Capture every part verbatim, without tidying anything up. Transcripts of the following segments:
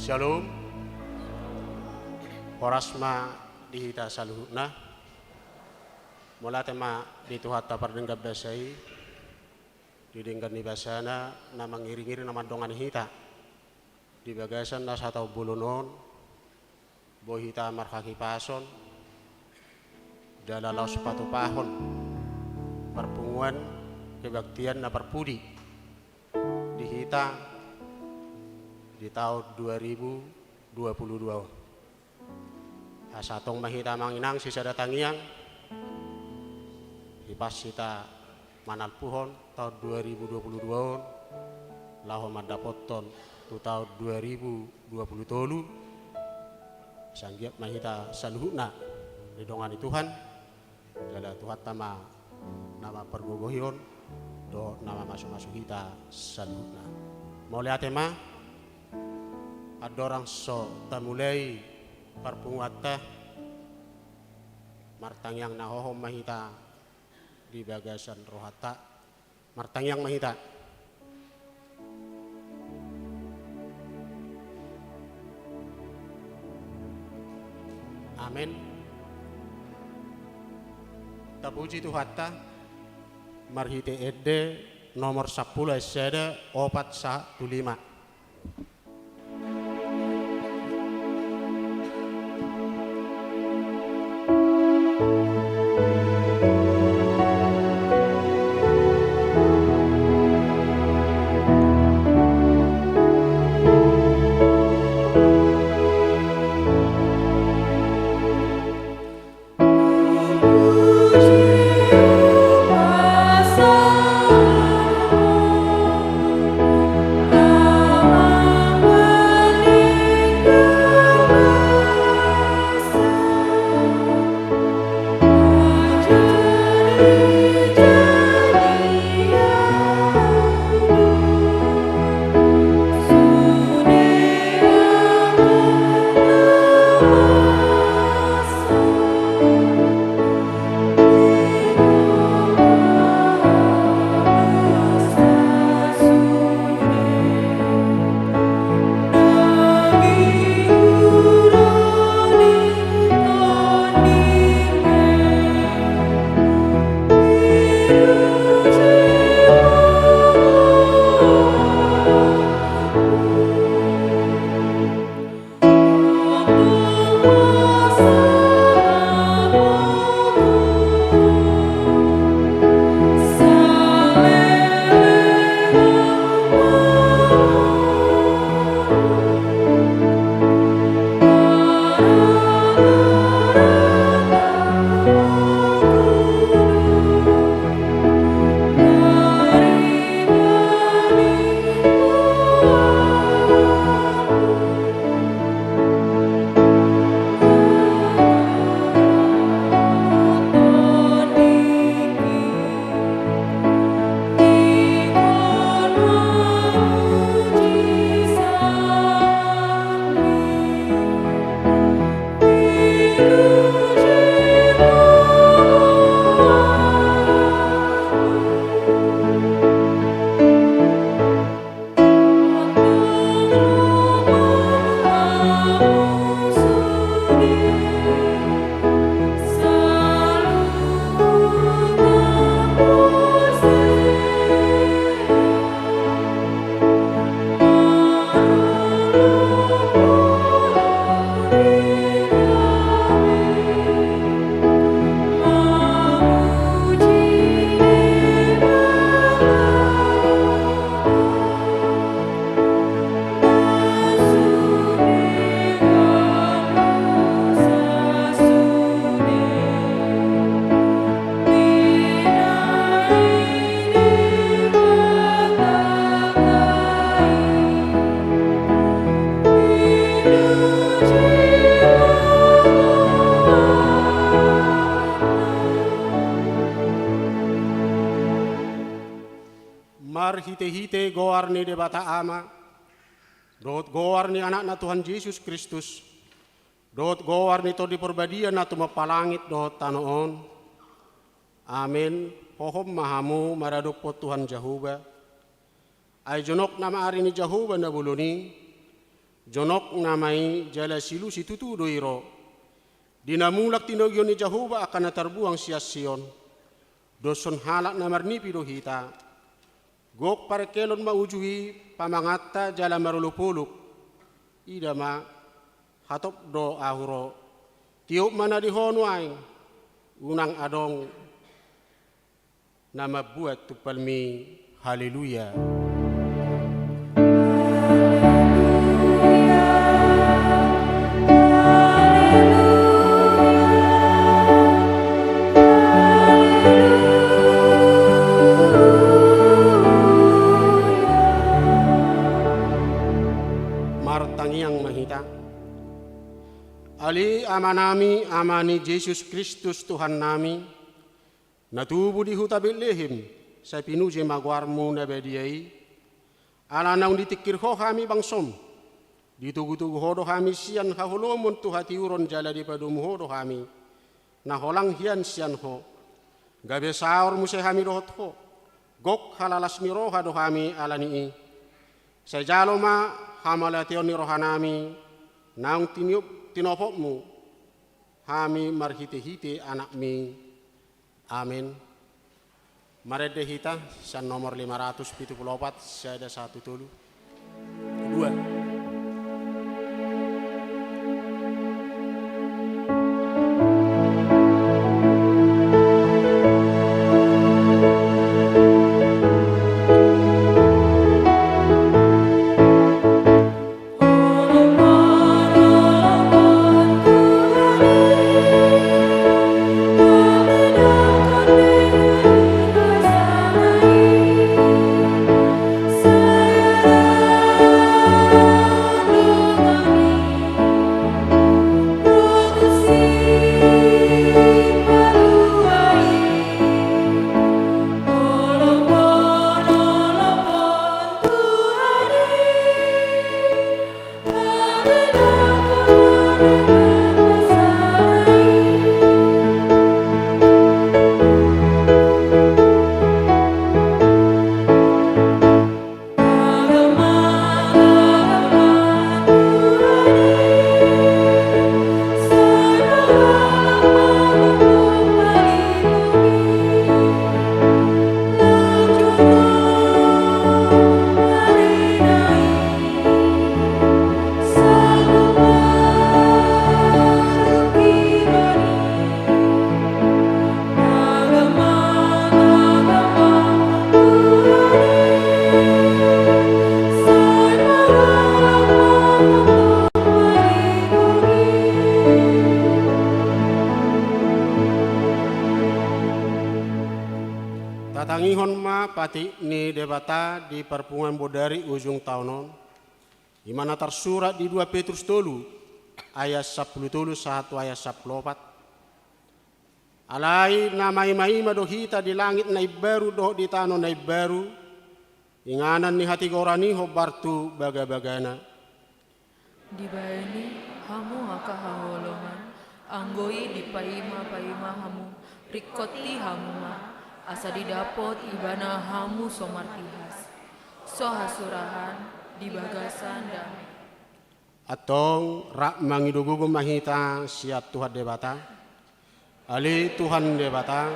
Shalom. Horas ma di hita saluhutna. Mauliate ma di Tuhanta pardenggan basa i, di denggan ni basana na mangiringiring, na mandongani hita di bagasan na sataon bolon on. Boi hita marhahipason jala laos patupahon parpunguan kebaktian na parpudi di hita di taon dua ribu dua puluh dua on. Asa tong ma hita amang inang sisada tangiang, hipas hita manalpuhon taon dua ribu dua puluh dua on, laho mandapothon tu taon dua ribu dua puluh tolu. Asa anggiat ma hita saluhutna didongani Tuhan, jala Tuhanta ma na mampargogohon dohot na mamasumasu hita saluhutna. Mauliate ma, andorang so tamulai parpunguanta, martangiang na hohom ma hita di bagasan rohanta. Martangiang ma hita. Amen. Tapuji Tuhanta marhite ende nomor sampulu ayat sada, opat sahat tu lima. Marhitehite goar ni Debata Ama, dohot goar ni Anakna Tuhan Jesus Kristus, dohot goar ni Tondi Parbadia na tumompa langit dohot tano on. Amen. Hohom ma hamu maradophon Tuhan Jahowa. Ai jonok nama ari ni Jahowa na bolon i, Jonok nama i jala silu situtu do i ro. Di na mulak tinogion ni Jahowa angka na tarbuang sian Sion. Doshon halak na marnipi do hita. Gok parengkelon ma uju i pamanganta jala marolopolop. Ida ma, hatop do ahu ro. Tiop ma na di ho nuaeng. Unang adong na mambuat tumpalmi. Haleluya. Martangiang ma hita. Ale Amanami, Ama ni Jesus Kristus Tuhannami, na tubu di huta Betlehem, sai pinuji ma goarmu na badia i. Ala naung ditingkir ho hami bangsom, ditogutogu ho do hami sian haholomon tu hatiuron jala dipadomu ho do hami, na holang hian sian ho. Gabe saor muse hami dohot ho, gok halalas ni roha do hami ala ni i. Sai jalo ma hamauliateon ni rohanami, naung tiniop, tinopotmu hami marhitehite Anakmi. Amen. Marende hita sian nomor lima ratus pitu pulu opat, sada satu tolu. Dua. Tatangihon ma patik ni Debata di parpunguan bodari ujung taon on. I ma na tarsurat di dua Petrus tolu, ayat sampulu tolu sahat tu ayat sampulu opat. Alai na maimaima do hita di langit na imbaru dohot di tano na imbaru, inganan ni hatigoran i hombar tu bagabagana. Dibaen i hamu angka haholongan, anggo i dipaimapaima hamu, ringkoti hamu ma, asa didapot ibana hamu so martihas, so hasurahan di bagasan dame. Antong rap mangido gogo ma hita sian Tuhan Debata. Ale Tuhan Debata,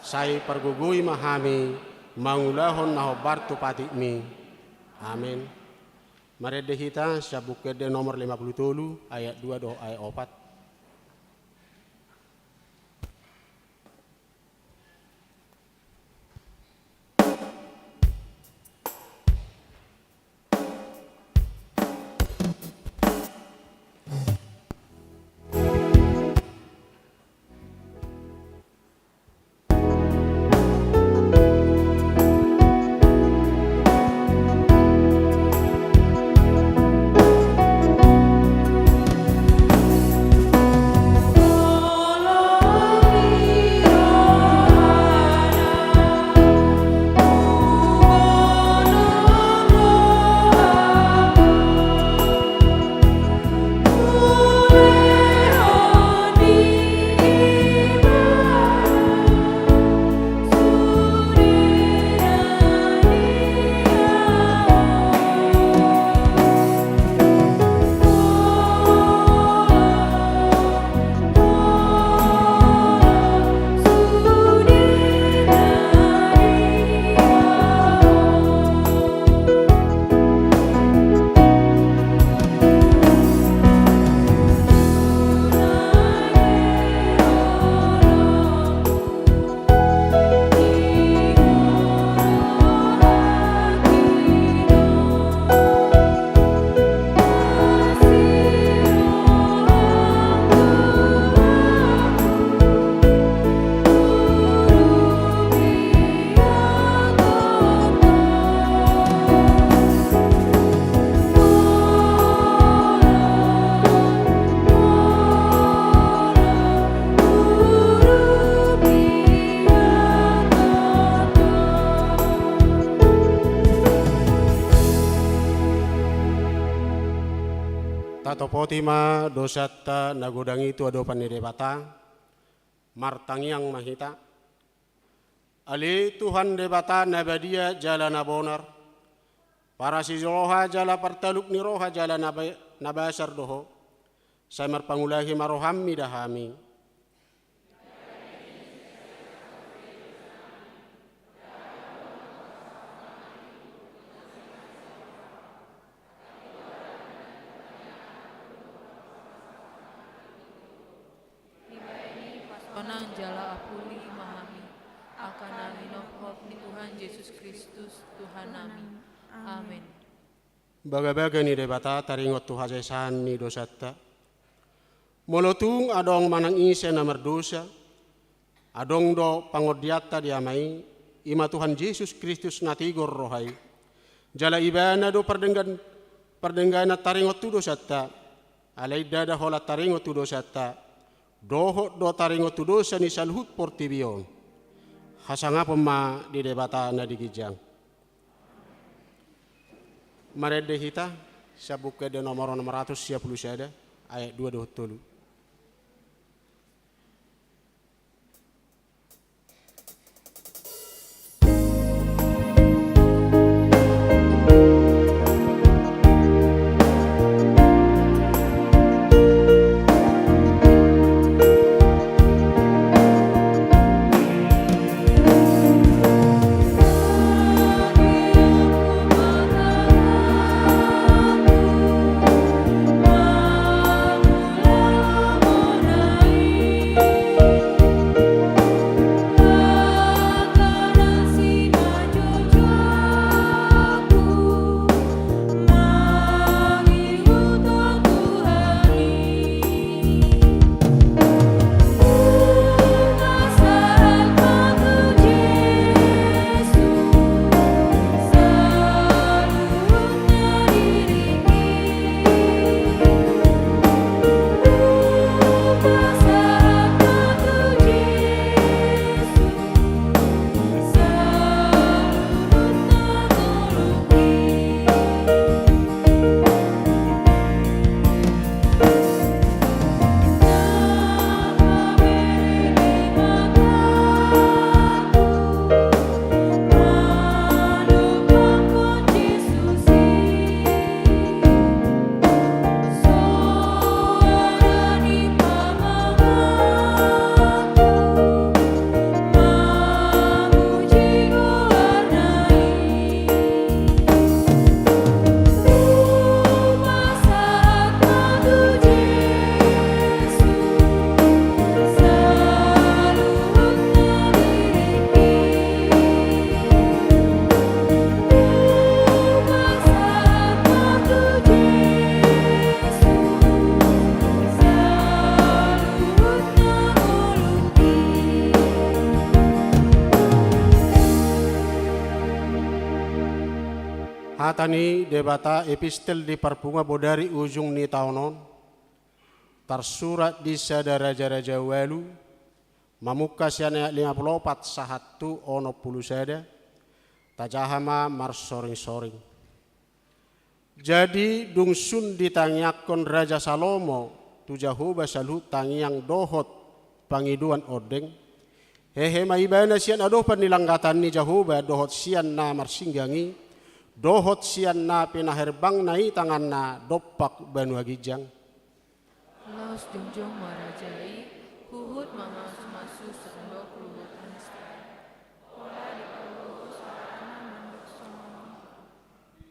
sai pargogoi ma hami mangulahon na hombar tu patikmi. Amen. Marende hita sian Buku Ende nomor lima pulu tolu, ayat dua dohot ayat opat. Tatopoti ma dosanta na godang i tu adopan ni Debata. Martangiang ma hita. Ale Tuhan Debata na badia jala na bonar, parasi ni roha jala partaluk ni roha jala na ba-, na basar do Ho. Sai marpangulahi ma rohaM mida hami. Dibaen i pasonang jala apuli ma hami, angka na hinophop ni Tuhan Jesus Kristus, Tuhannami. Amen. Bagabaga ni Debata taringot tu hasesaan ni dosanta. Molo tung adong manang ise na mardosa, adong do pangondianta di Ama i, i ma Tuhan Jesus Kristus na tigor roha i. Jala Ibana do pardenggan-, pardengganan taringot tu dosanta, alai ndada holan taringot tu dosanta, dohot do taringot tu dosa ni saluhut portibi on. Hasangapon ma di Debata na di ginjang. Marende hita, sian Buku Ende nomor onom ratus sia pulu sada, ayat dua dohot tolu. Hata ni Debata, epistel di parpunguan bodari ujung ni taon on, tarsurat di sada Raja-raja ualu, mamungka sian ayat lima pulu opat sahat tu onom pulu sada, tajaha ma marsoring-soring. Jadi dung sun ditangiangkon Raja Salomo tu Jahowa saluhut tangiang dohot pangidoan ondeng, hehe ma ibana sian adopan ni langgatan ni Jahowa dohot sian na marsinggang i, dohot sian na pinaherbangna i tanganna dompak banua ginjang. Laos jongjong ma raja i, huhut mamasumasu sandok luhutna Israel. Pola dipargogoi soarana mandok songon on.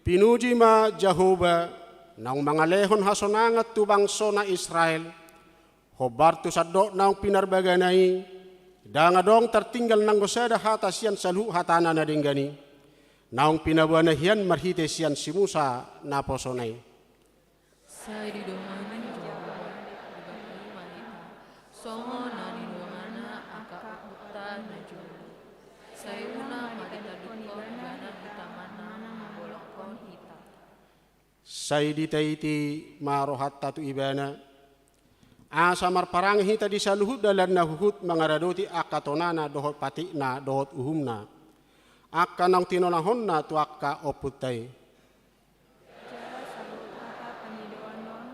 Pinuji ma Jahowa, naung mangalehon hasonangan tu bangsona Israel, hombar tu sandok naung pinarbagana i, ndang adong tartinggal nanggo sada hata sian saluhut hatana na denggan i, naung pinaboana hian marhite sian si Musa naposona i. Sai didongani Jahowa, dibakti ma hita, songon na nidongana angka ompunta na jolo. Sai unang ma ditandukkon ibana di tanganna mangolongkon hita. Sai ditaiti ma rohanta tu ibana, asa marparange hita di saluhut dalanna huhut mangaradoti angka tonana dohot patikna dohot uhumna, angka naung tinonahonna tu angka ompunta i. Jala saluhut hata pangidoan on,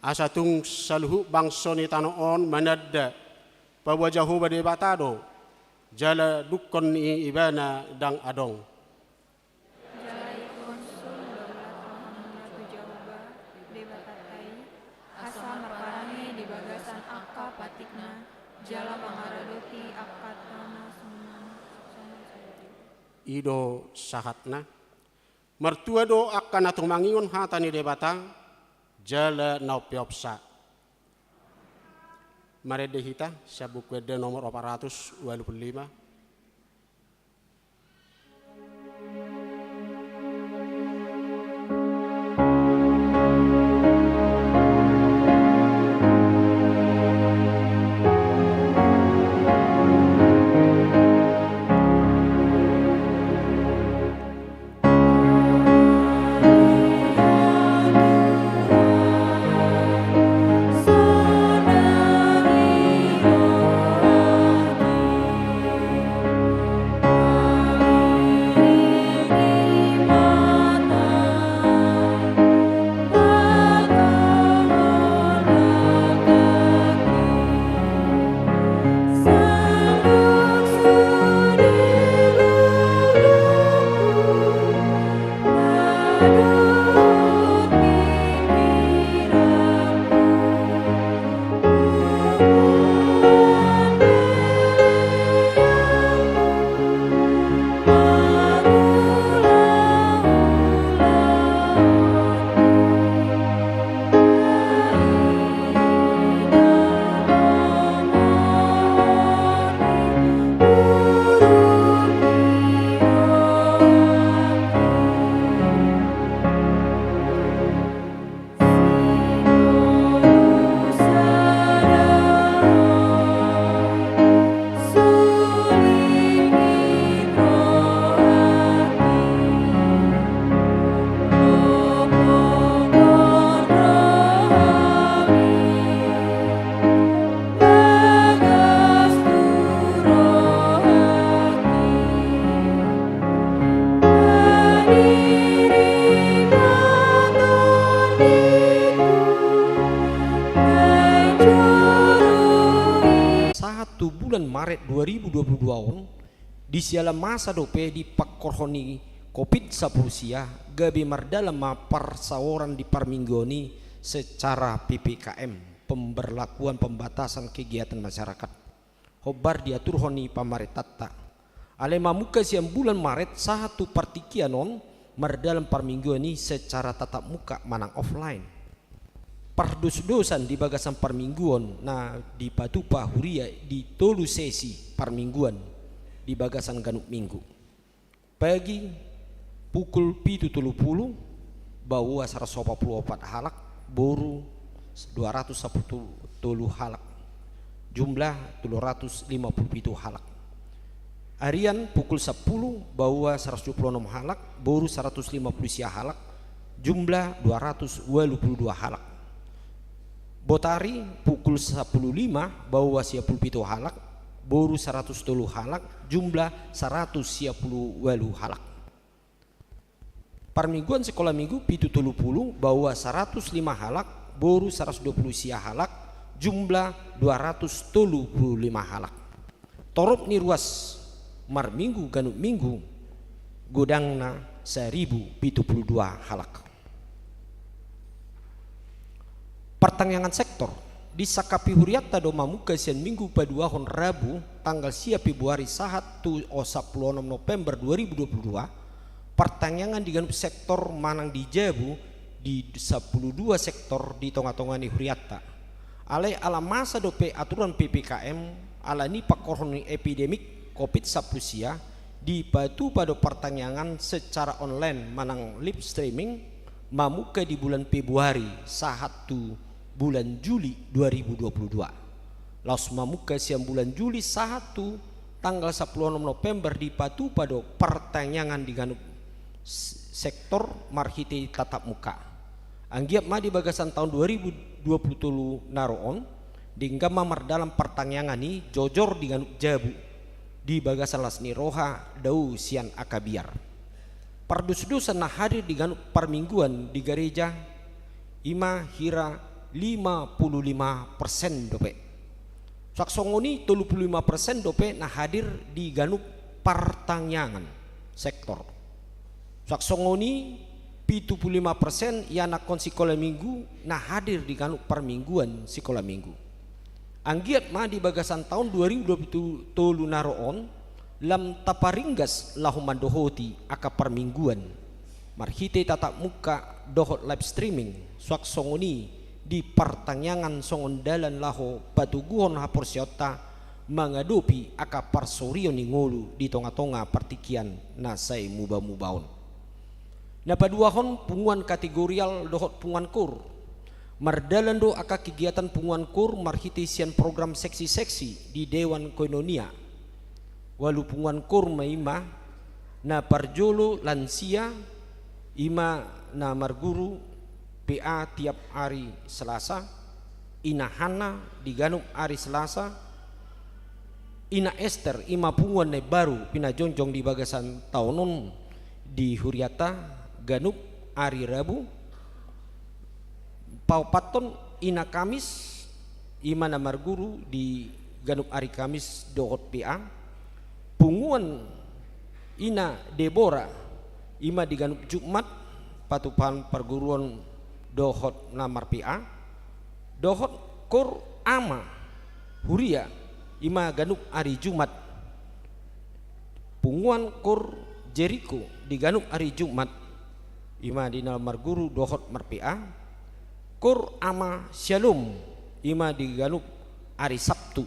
Asa tung saluhut bangso ni tano on mananda, paboa Jahowa Debata do, jala dungkon ni Ibana ndang adong. Jala ingkon sun do rohamuna tu Jahowa Debatanta i, asa marparange di bagasan angka patikna, jala mangaradoti angka tano songon, songon sadia. I do sahatna. Martua do angka na tumangion hata ni Debata, jala na umpeopsa. Marende hita sian Buku Ende nomor opat ratus ualu pulu lima. Sahat tu bulan Maret dua ribu dua puluh dua on, di siala masa dope di pangkorhon ni Covid sampulu sia, gabe mardalan ma parsaoran di parmingguon i secara P P K M, pemberlakuan pembatasan kegiatan masyarakat. Hombar diaturhon ni pamarentanta. Alai mamungka sian bulan Maret sahat tu partingkian on mardalan parmingguon i secara tatap muka manang offline. Pardosdosan di bagasan parmingguon na dipatupa huria di tolu sesi parmingguan di bagasan ganup minggu. Pagi pukul pitu tolu pulu, baoa saratus opat pulu opat halak, boru dua ratus sampulu tolu halak, jumlah tolu ratus lima pulu pitu halak. Arian pukul sampulu, baoa saratus dua pulu onom halak, boru saratus lima pulu sia halak, jumlah dua ratus ualu pulu dua halak. Botari pukul sampulu lima, baoa sia pulu pitu halak, boru saratus tolu halak, jumlah saratus sia pulu ualu halak. Parmingguan sikola minggu pitu tolu pulu, baoa saratus lima halak, boru saratus dua pulu sia halak, jumlah dua ratus tolu pulu lima halak. Torop ni ruas marminggu ganup minggu, godangna saribu pitu pulu dua halak. Partangiangan sektor, disangkapi hurianta do mamungka sian minggu paduahon Rabu tanggal sia Februari sahat tu sampulu onom November dua ribu dua puluh dua, partangiangan di ganup sektor manang di jabu di sampulu dua sektor di tonga-tonga ni hurianta. Alai ala masa dope aturan P P K M, ala ni pangkorhon ni epidemik Covid sampulu sia, dipatupa do partangiangan secara online manang live streaming, mamungka di bulan Februari sahat tu bulan Juli dua ribu dua puluh dua. Laos mamungka sian bulan Juli sahat tu tanggal sampulu onom November dipatupa do partangiangan di ganup s-, sektor marhite tatap muka. Anggiat ma di bagasan taon dua ribu dua puluh tolu na ro on, denggan ma mardalan partangiangan i jojor di ganup jabu, di bagasan las ni roha dao sian angka biar. Pardosdosan na hadir di ganup parmingguan di gareja, i ma hira lima puluh lima persen dope. Suang songon i tolu puluh lima persen dope na hadir di ganup partangiangan sektor. Suang songon i pitu puluh lima persen ianakhon sikola minggu na hadir di ganup parmingguan sikola minggu. Anggiat ma di bagasan taon dua ribu dua puluh tolu na ro on lam taparinggas laho mandohoti angka parmingguan marhite tatap muka dohot live streaming, suang songon i di partangiangan songon dalan laho patoguhon haporseaonta mangadopi angka parsorion ni ngolu di tonga-tonga partingkian na sai muba-muba on. Na paduahon, punguan kategorial dohot punguan koor. Mardalan do angka kegiatan punguan koor marhite sian program seksi-seksi di Dewan Koinonia. Ualu punguan koor ma i ma, na parjolo lansia, i ma na marguru P A tiap ari Selasa, Ina Hanna di ganup ari Selasa, Ina Ester, i ma punguan na imbaru pinajongjong di bagasan taon on di hurianta, ganup ari Rabu. Paopathon Ina Kamis, i ma na marguru di ganup ari Kamis dohot P A. Punguan Ina Debora, i ma di ganup Jumat, patupaon parguruon dohot na mar-P A. Dohot koor ama huria, i ma ganup ari Jumat. Punguan koor Jeriko di ganup ari Jumat, i ma di na marguru dohot mar-P A. Koor ama Syalom, i ma di ganup ari Sabtu,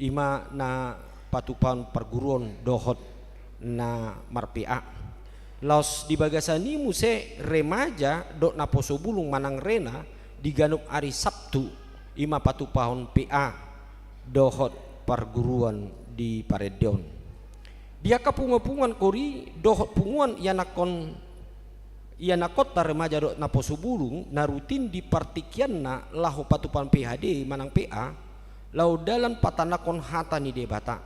i ma na patupaon parguruon dohot na mar-P A. Laos di bagasan i muse remaja dohot naposo bulung manang rena di ganup ari Sabtu, i ma patupaon P A dohot parguruon di parendeon. Di angka punguan-punguan koor i dohot punguan ianakhon, ianakhonta remaja dohot naposo bulung na rutin di partingkianna laho patupaon P H D manang P A, laho dalan patanakhon hata ni Debata.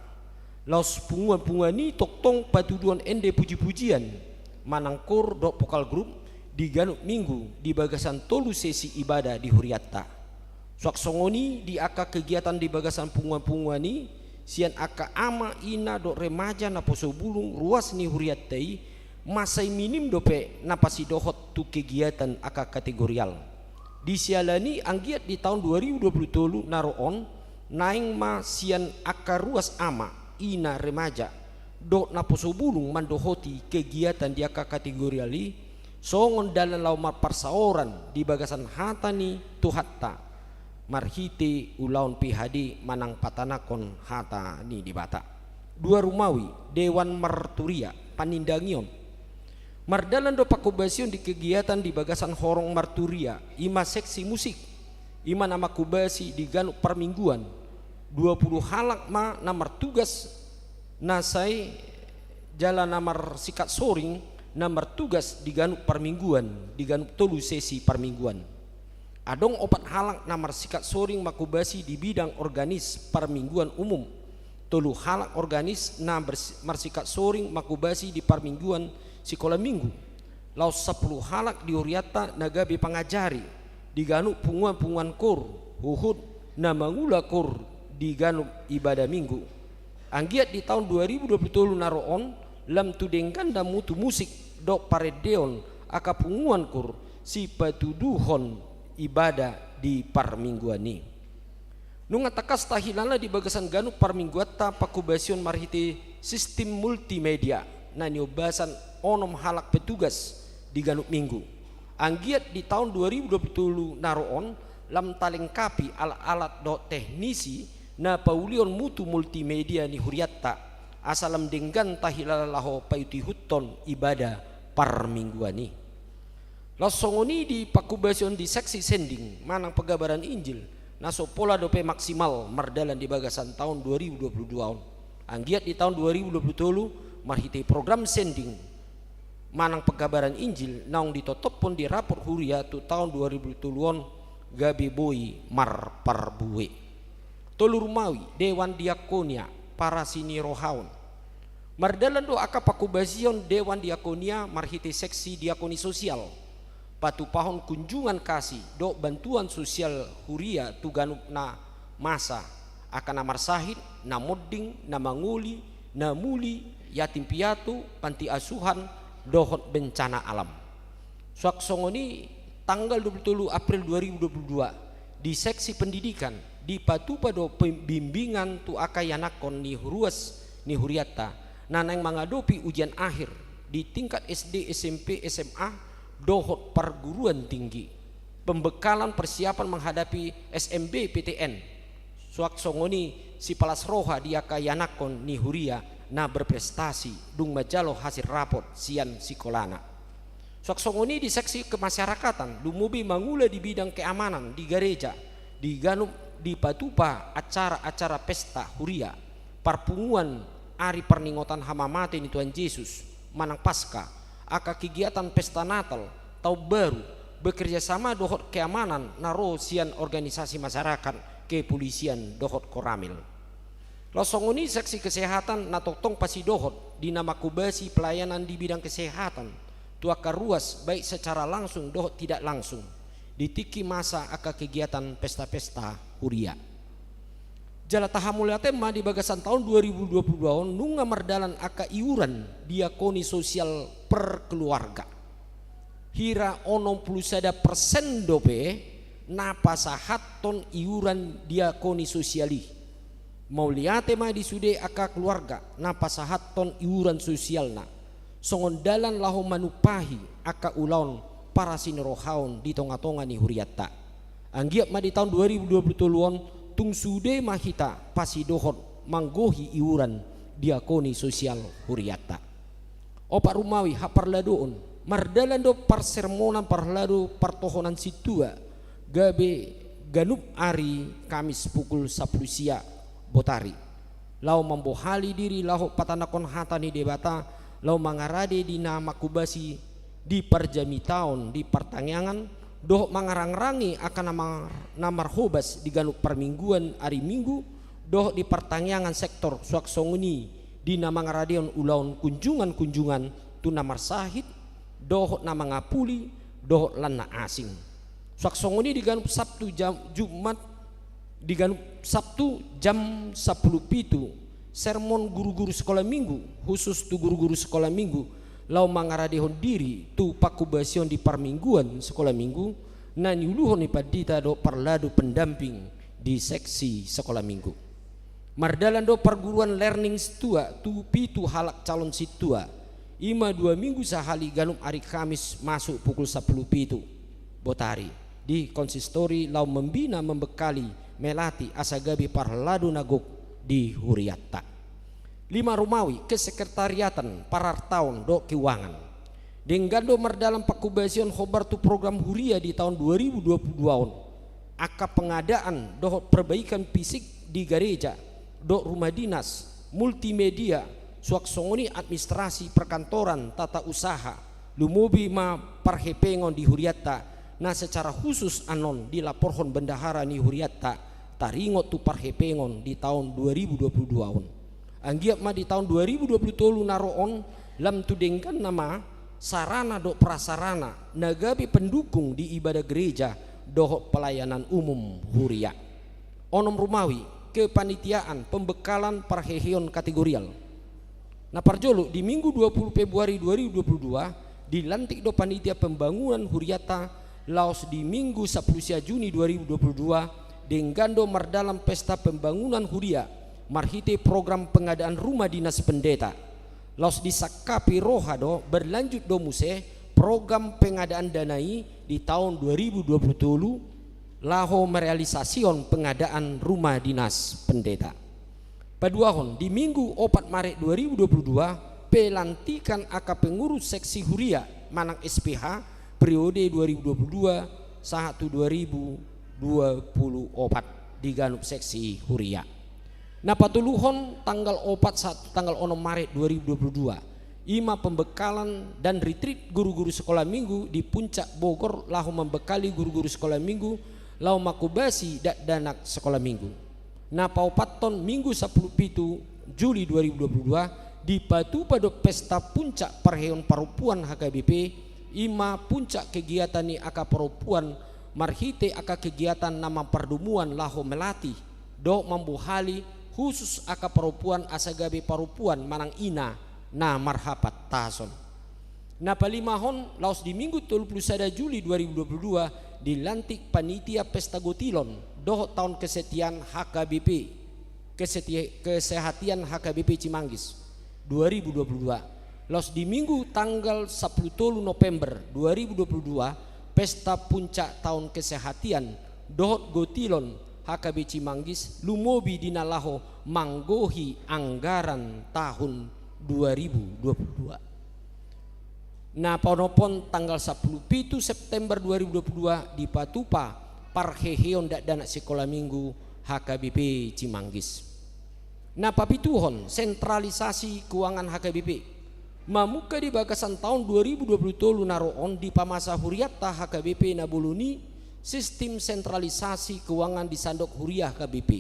Laos punguan-punguan i tongtong patuduhon ende puji-pujian manang koor dohot vokal grup di ganup minggu di bagasan tolu sesi ibadah di hurianta. Suang songon i di angka kegiatan di bagasan punguan-punguan i, sian angka ama, ina dohot remaja naposo bulung ruas ni hurianta i, massai minim dope na pasidohot tu kegiatan angka kategorial. Di siala ni i anggiat di taon dua ribu dua puluh tolu na ro on, naeng ma sian angka ruas ama, ina, remaja dohot naposo bulung mandohoti kegiatan di angka kategorial i, songon dalan laho marparsaoran di bagasan hata ni Tuhanta marhite ulaon P H D manang patanakhon hata ni Debata. Dua rumawi, Dewan Marturia, panindangion. Mardalan do panghobasion di kegiatan di bagasan horong marturia, i ma seksi musik, i ma na manghobasi di ganup parmingguan. Dua puluh halak ma na martugas na sai jala na marsingkat soring na martugas di ganup parmingguan, di ganup tolu sesi parmingguan. Adong opat halak na marsingkat soring manghobasi di bidang organis parmingguan umum, tolu halak organis na bers-, marsingkat soring manghobasi di parmingguan sikola minggu, laos sampulu halak di hurianta na gabe pangajari di ganup punguan-punguan koor, huhut na mangula koor di ganup ibadah minggu. Anggiat di taon dua ribu dua puluh tolu na ro on, lam tu dengganna mutu musik dohot parendeon angka punguan koor sipatuduhon ibadah di parmingguan i. Nunga tangkas tahilala di bagasan ganup parmingguanta panghobasion marhite sistim multimedia na niombasan onom halak petugas di ganup minggu. Anggiat di taon dua ribu dua puluh tolu na ro on, lam talengkapi alat-alat dohot teknisi na paulihon mutu multimedia ni hurianta, asa lam denggan tahilala laho paihuthon ibadah parmingguan i. Laos songon i di panghobasion di seksi sending manang penggabaran Injil, na so pola dope maksimal mardalan di bagasan taon dua ribu dua puluh dua on. Anggiat di taon dua ribu dua puluh tolu, marhite program sending manang penggabaran Injil naung ditotophon di rapot huria tu taon dua ribu dua puluh tolu on, gabe boi marparbue. Tolu rumawi, Dewan Diakonia, parasinirohaon. Mardalan do angka panghobasion Dewan Diakonia marhite seksi diakoni sosial. patupahon kunjungan kasih dohot bantuan sosial huria tu ganup na masa, angka na marsahit, na monding, na mangoli, na muli, yatim piatu, panti asuhan, dohot bencana alam. Suang songon i, tanggal dua puluh tolu April dua ribu dua puluh dua, di seksi pendidikan, dipatupa do pembimbingan tu angka ianakhon ni ruas ni hurianta, na naeng mangadopi ujian akhir di tingkat S D, S M P, S M A, dohot perguruan tinggi. Pembekalan persiapan menghadapi S M B P T N. Suang songon i sipalas roha di angka ianakhon ni huria na berprestasi, dung manjalo hasil rapot sian sikolana. Suang songon i di seksi kemasyarakatan, lumobi mangula di bidang keamanan di gareja, di ganup dipatupa acara-acara pesta huria, parpunguan ari parningotan hamamate ni Tuhan Jesus, manang Paskah, angka kegiatan pesta Natal, Taon Baru, bekerja sama dohot keamanan na ro sian organisasi masyarakat, kepolisian dohot Koramil. Laos songon i seksi kesehatan na tongtong pasidohot di na manghobasi pelayanan di bidang kesehatan tu angka ruas, baik secara langsung dohot tidak langsung, di tingki masa angka kegiatan pesta-pesta huria. Jala tahamauliate ma, di bagasan taon dua ribu dua puluh dua on nunga mardalan angka iuran diakoni sosial per keluarga. Hira onom pulu sada persen dope na pasahathon iuran diakoni sosial i. Mauliate ma di sude angka keluarga na pasahathon iuran sosialna songon dalan laho manumpahi angka ulaon parasinirohaon di tonga-tonga ni hurianta. Anggiat ma di taon dua ribu dua puluh tolu on tung sude ma hita pasidohot manggohi iuran diakoni sosial hurianta. Opat rumawi, haparladoon. Mardalan do parsermonan parlado partohonan sintua gabe ganup ari Kamis pukul sampulu sia botari, laho mambohali diri laho patanakhon hata ni Debata, laho mangarade di na manghobasi di parjamitaon di partangiangan, dohot mangarangrangi angka na mar-, na marhobas di ganup parmingguan ari Minggu, dohot di partangiangan sektor, suang songon i di na mangaradehon ulaon kunjungan-kunjungan tu na marsahit, dohot na mangapuli, dohot lan na asing. Suang songon i di ganup Sabtu jam, Jumat, di ganup Sabtu jam sampulu pitu, sermon guru-guru sekolah minggu, khusus tu guru-guru sekolah minggu, laho mangaradehon diri tu panghobasion di parmingguan sekolah minggu, na niuluhon ni pandita dohot parlado pendamping di seksi sekolah minggu. Mardalan do parguruan learning sintua tu pitu halak calon sintua, i ma dua minggu sahali ganup ari Kamis masuk pukul sampulu pitu botari di konsistori, laho membina, membekali, melatih asa gabe parlado na gok di hurianta. Lima rumawi, kesekretariatan, parartaon dohot keuangan. Denggan do mardalan panghobasion hombar tu program huria di taon dua ribu dua puluh dua on. Angka pengadaan dohot perbaikan fisik di gareja dohot rumah dinas, multimedia, suang songon i administrasi perkantoran, tata usaha, lumobi ma parhepengon di hurianta, na secara khusus annon dilaporhon bendahara ni hurianta taringot tu parhepengon di taon dua ribu dua puluh dua on. Anggiat ma di taon dua ribu dua puluh tolu na ro on lam tu dengganna ma sarana dohot prasarana na gabe pendukung di ibadah gereja dohot pelayanan umum huria. Onom rumawi, kepanitiaan pembekalan parheheon kategorial. Na parjolo, di Minggu dua puluh Februari dua ribu dua puluh dua, dilantik do panitia pembangunan hurianta. Laos di Minggu sampulu sia Juni dua ribu dua puluh dua, denggan do mardalan pesta pembangunan huria marhite program pengadaan rumah dinas pendeta. Laos disangkapi roha do, berlanjut do muse program pengadaan dana i di taon dua ribu dua puluh tolu, laho merealisasihon pengadaan rumah dinas pendeta. Paduahon, di Minggu opat Maret dua ribu dua puluh dua, pelantikan angka pengurus seksi huria manang S P H periode dua ribu dua puluh dua sahat tu dua ribu dua puluh opat di ganup seksi huria. Na patoluhon, tanggal opat sahat tanggal onom Maret dua ribu dua puluh dua, i ma pembekalan dan retreat guru-guru sekolah minggu di Puncak Bogor, laho membekali guru-guru sekolah minggu laho manghobasi dakdanak sekolah minggu. Na paopathon, Minggu sampulu pitu Juli dua ribu dua puluh dua, dipatupa do pesta puncak parheheon parompuan H K B P I ma puncak kegiatan ni angka parompuan marhite angka kegiatan na mampardomuan laho melatih dohot mambohali khusus angka parompuan asa gabe parompuan manang ina na marhapantason. Na palimahon, laos di Minggu tolu pulu sada Juli dua ribu dua pulu dua, dilantik panitia pesta gotilon dohot taon kesetian H K B P, keseti-, kesehatian H K B P Cimanggis dua ribu dua pulu dua. Laos di Minggu tanggal sampulu tolu November dua ribu dua pulu dua, pesta puncak taon kesehatian dohot gotilon H K B P Cimanggis, lumobi di na laho manggohi anggaran tahun dua ribu dua pulu dua. Na paonomhon, tanggal sampulu pitu September dua ribu dua pulu dua, dipatupa parheheon dakdanak sikola minggu H K B P Cimanggis. Na papituhon, sentralisasi keuangan H K B P. Mamungka di bagasan taon dua ribu dua pulu tolu na ro on, dipamasa hurianta H K B P na bolon i sistim sentralisasi keuangan di sandok huria H K B P.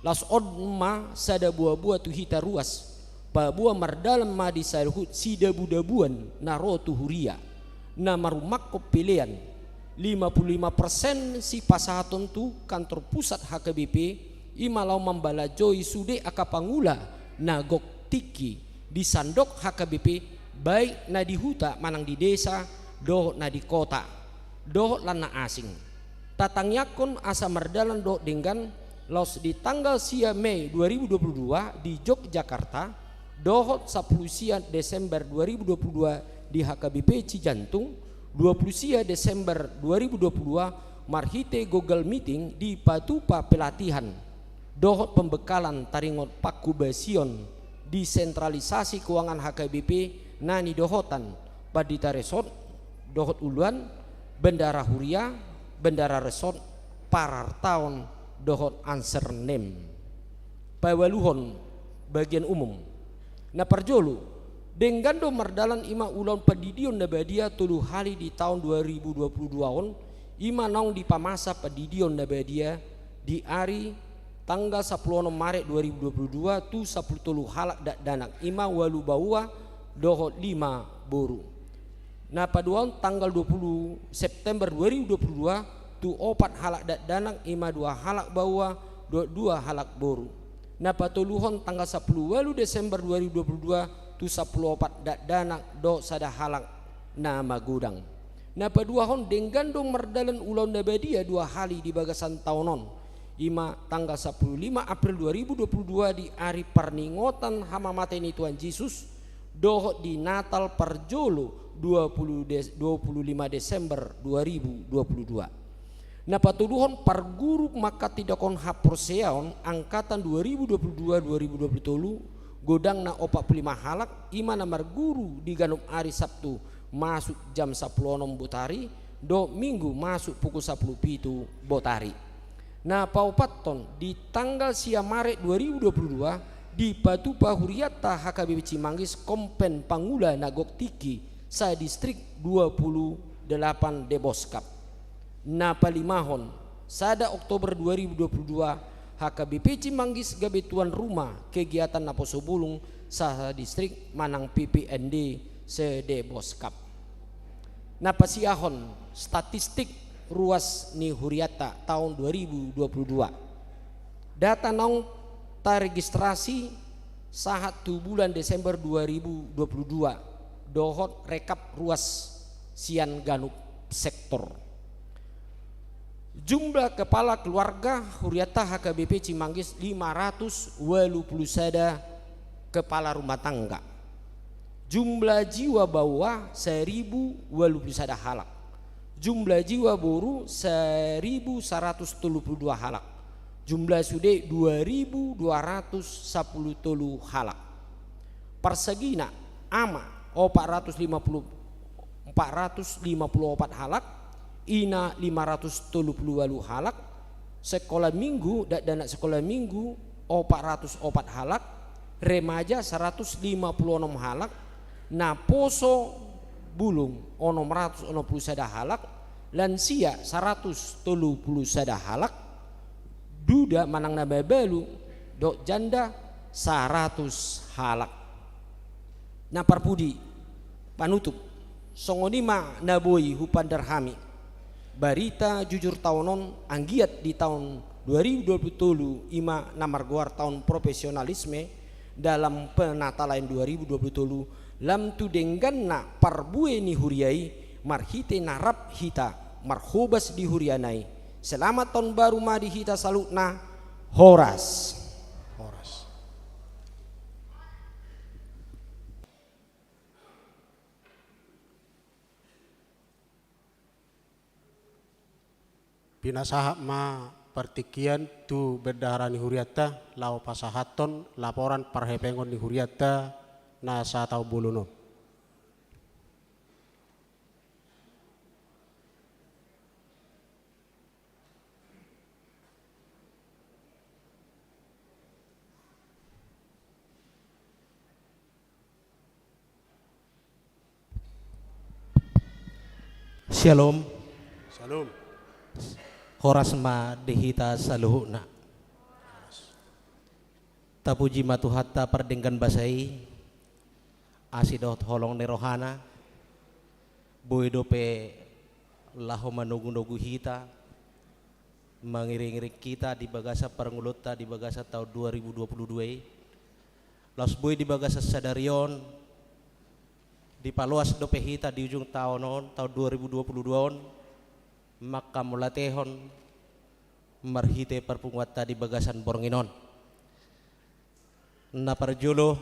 Laos on ma sada boaboa tu hita ruas, paboa mardalan ma di saluhut sidabudabuan na ro tu huria, na marumakkon pelean, lima pulu lima persen sipasahaton tu kantor pusat H K B P, i ma laho mambalanjoi sude angka pangula na gok tingki di sandok H K B P, baik na di huta manang di desa, dohot na di kota, dohot lan na asing. Tatangiangkon asa mardalan dohot denggan, laos di tanggal sia Mei dua ribu dua puluh dua di Yogyakarta, dohot sampulu sia Desember dua ribu dua puluh dua di H K B P Cijantung, dua puluh sia Desember dua ribu dua puluh dua marhite Google Meeting dipatupa pelatihan dohot pembekalan taringot pangkobasion desentralisasi keuangan H K B P na nidohotan Pandita Resort dohot uluan, Bendahara Huria, Bendahara Resort, Parartaon dohot Ansernem. Paualuhon, bagian umum. Na parjolo, denggan do mardalan i ma ulaon pandidion na badia tolu hali di taon dua ribu dua puluh dua on, i ma naung dipamasa pandidion na badia di ari tanggal sampulu onom Maret dua ribu dua puluh dua tu sampulu tolu halak dakdanak, i ma ualu baoa dohot lima boru. Na paduahon, tanggal dua pulu September dua ribu dua puluh dua tu opat halak dakdanak, i ma dua halak baoa dohot dua halak boru. Na patoluhon, tanggal sampulu ualu Desember dua ribu dua puluh dua tu sampulu opat dakdanak dohot sada halak na magodang. Na paduahon, denggan do mardalan ulaon na badia dua hali di bagasan taon on, i ma tanggal sampulu lima April dua ribu dua puluh dua di ari parningotan hamamate ni Tuhan Jesus, dohot di Natal parjolo dua pulu Des-, dua pulu lima Desember dua ribu dua pulu dua. Na patoluhon, parguru manghatindanghon haporseaon angkatan dua ribu dua pulu dua dua ribu dua pulu tolu, godangna opat pulu lima halak, i ma na marguru di ganup ari Sabtu masuk jam sampulu onom botari, dohot Minggu masuk pukul sampulu pitu botari. Na paopathon, di tanggal sia Maret dua ribu dua puluh dua, dipatupa hurianta H K B P Cimanggis kompen pangula na gok tingki sadistrik dua puluh delapan Deboskap. Na palimahon, sada Oktober dua ribu dua puluh dua, H K B P Cimanggis gabe tuan rumah kegiatan naposobulung sadistrik manang P P N D se-Deboskap. Na pasiahon, statistik ruas ni hurianta taon dua ribu dua puluh dua. Data naung taregistrasi sahat tu bulan Desember dua ribu dua puluh dua, dohot rekap ruas sian ganup sektor. Jumlah kepala keluarga hurianta H K B P Cimanggis lima ratus ualu pulu sada kepala rumah tangga. Jumlah jiwa baoa saribu ualu pulu sada halak. Jumlah jiwa boru saribu saratus tolu pulu dua halak. Jumlah sude dua ribu dua ratus sampulu tolu halak. Parsagina, ama, opat ratus lima pulu, opat ratus lima pulu opat halak, ina lima ratus tolu pulu ualu halak, sekolah minggu, dakdanak sekolah minggu, opat ratus opat halak, remaja saratus lima pulu onom halak, naposo bulung onom ratus onom pulu sada halak, lansia saratus tolu pulu sada halak, duda manang na mabalu dohot janda saratus halak. Na parpudi, panutup. Songon i ma na boi hupandar hami. Barita jujur taon on anggiat di taon dua ribu dua puluh tolu i ma na margoar taon profesionalisme dalam penatalain dua ribu dua puluh tolu, lam tu dengganna parbue ni huria i marhite na rap hita marhobas di huriana i. Selamat taon baru ma di hita saluhutna. Horas. Horas. Pinasahat ma partingkian tu bendahara ni hurianta laho pasahathon laporan parhepengon ni hurianta na sataon bolon on. Syalom. Syalom. Horas ma di hita saluhutna. Tapuji ma Tuhanta pardenggan basa i, asi dohot holong ni rohana, boi dope laho manogunogu hita, mangiringiring hita di bagasan parngoluonta di bagasan taon dua ribu dua puluh dua i. Laos boi di bagasan sadari on, dipaloas dope hita di ujung taon on, taon dua ribu dua puluh dua on, manghamauliatehon marhite parpunguanta di bagasan borngin on. Na parjolo,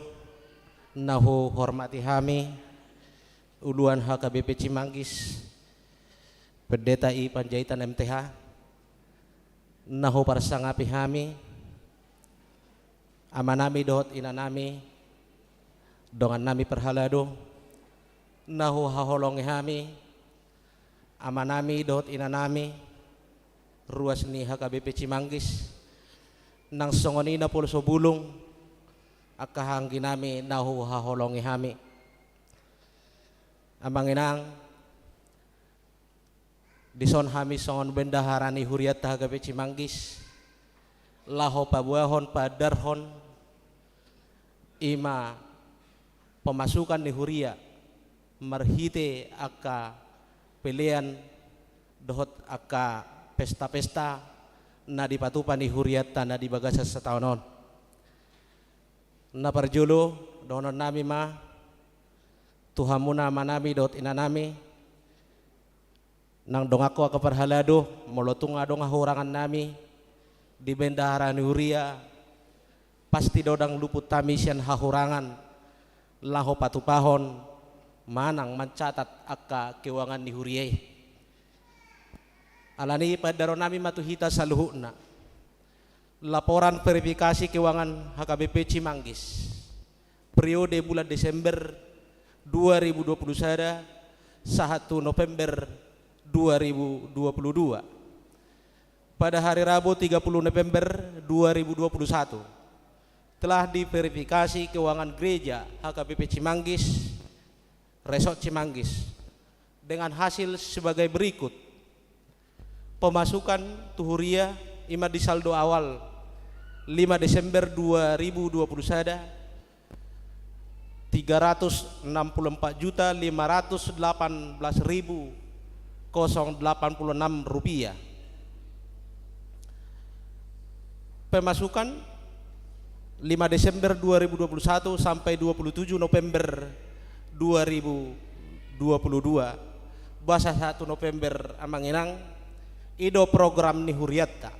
na huhormati hami, uluan H K B P Cimanggis, Pendeta I Panjaitan M T H, na huparsangapi hami, amanami dohot inanami, dongannami parhalado, na huhaholongi hami, amanami dohot inanami, ruas ni H K B P Cimanggis, nang songon i Napoleon Sobulung, angka hahaangginami na huhaholongi hami. Amang inang, dison hami songon bendahara ni hurianta H K B P Cimanggis, laho paboahon, paandarhon, i ma pemasukan ni huria marhite angka pelean dohot angka pesta-pesta na dipatupa ni hurianta na di bagasan sataon on. Na parjolo, dohononnami ma tu hamuna amanami dohot inanami, nang donganku angka parhalado, molo tung adong hahurangannami di bendahara ni huria, pasti do ndang luput hami sian hahurangan laho patupahon manang mancatat angka keuangan ni huria i. Alani i paandarhonnami ma tu hita saluhutna. Laporan verifikasi keuangan H K B P Cimanggis, periode bulan Desember dua ribu dua puluh sada sahat tu November dua ribu dua puluh dua. Pada hari Rabu tiga puluh November dua ribu dua puluh satu, telah diverifikasi keuangan gereja H K B P Cimanggis, Resort Cimanggis, dengan hasil sebagai berikut. Pemasukan tu huria, i ma di saldo awal lima Desember dua ribu dua puluh sada, tiga ratus enam puluh empat juta lima ratus delapan belas ribu kosong delapan puluh enam rupiah. Pemasukan lima Desember dua ribu dua puluh satu sampai dua puluh tujuh November dua ribu dua puluh dua, boasa sahat tu November, amang inang, i do program ni hurianta.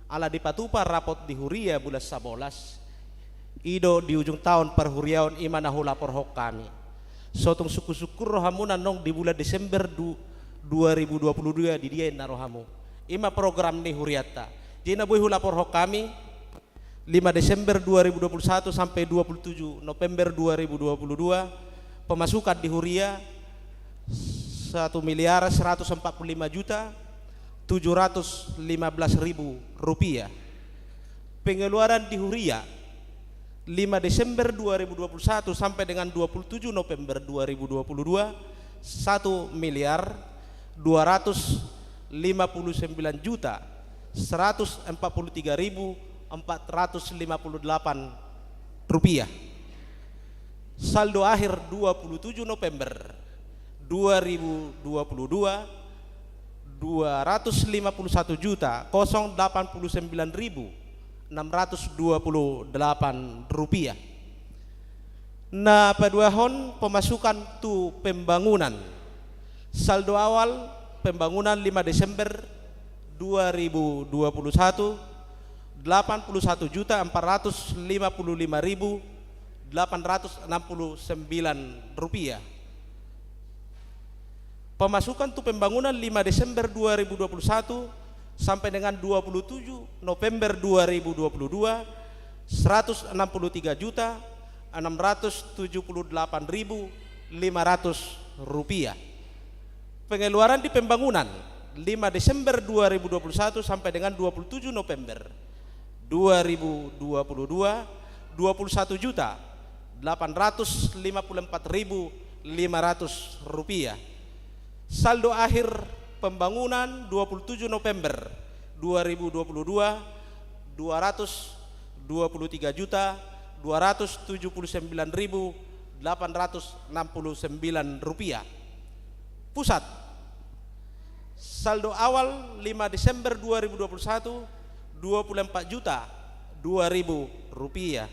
Ala dipatupa rapot di huria bulan sabolas, i do di ujung taon parhuriaon, i ma na hulaporhon hami. So tung sungkunsungkun rohamuna annon di bulan Desember du-, dua ribu dua puluh dua, di dia inna rohamu. I ma program ni hurianta. Jadi na boi hulaporhon hami, lima Desember dua ribu dua puluh satu sampai dua puluh tujuh November dua ribu dua puluh dua, pemasukan di huria satu miliar seratus empat puluh lima juta tujuh ratus lima belas ribu rupiah. Pengeluaran di huria, lima Desember dua ribu dua puluh satu sampai dengan dua puluh tujuh November dua ribu dua puluh dua, satu miliar dua ratus lima puluh sembilan juta seratus empat puluh tiga ribu empat ratus lima puluh delapan rupiah. Saldo akhir dua puluh tujuh November dua ribu dua puluh dua, dua ratus lima puluh satu juta kosong delapan puluh sembilan ribu enam ratus dua puluh delapan rupiah. Na paduahon, pemasukan tu pembangunan. Saldo awal pembangunan lima Desember dua ribu dua puluh satu, delapan puluh satu juta empat ratus lima puluh lima ribu delapan ratus enam puluh sembilan rupiah. Pemasukan tu pembangunan lima Desember dua ribu dua puluh satu sampai dengan dua puluh tujuh November dua ribu dua puluh dua, seratus enam puluh tiga juta enam ratus tujuh puluh delapan ribu lima ratus rupiah. Pengeluaran di pembangunan lima Desember dua ribu dua puluh satu sampai dengan dua puluh tujuh November dua ribu dua puluh dua, dua puluh satu juta delapan ratus lima puluh empat ribu lima ratus rupiah. Saldo akhir pembangunan dua puluh tujuh November dua ribu dua puluh dua, dua ratus dua puluh tiga juta dua ratus tujuh puluh sembilan ribu delapan ratus enam puluh sembilan rupiah. Pusat. Saldo awal lima Desember dua ribu dua puluh satu, dua puluh empat juta dua ribu rupiah.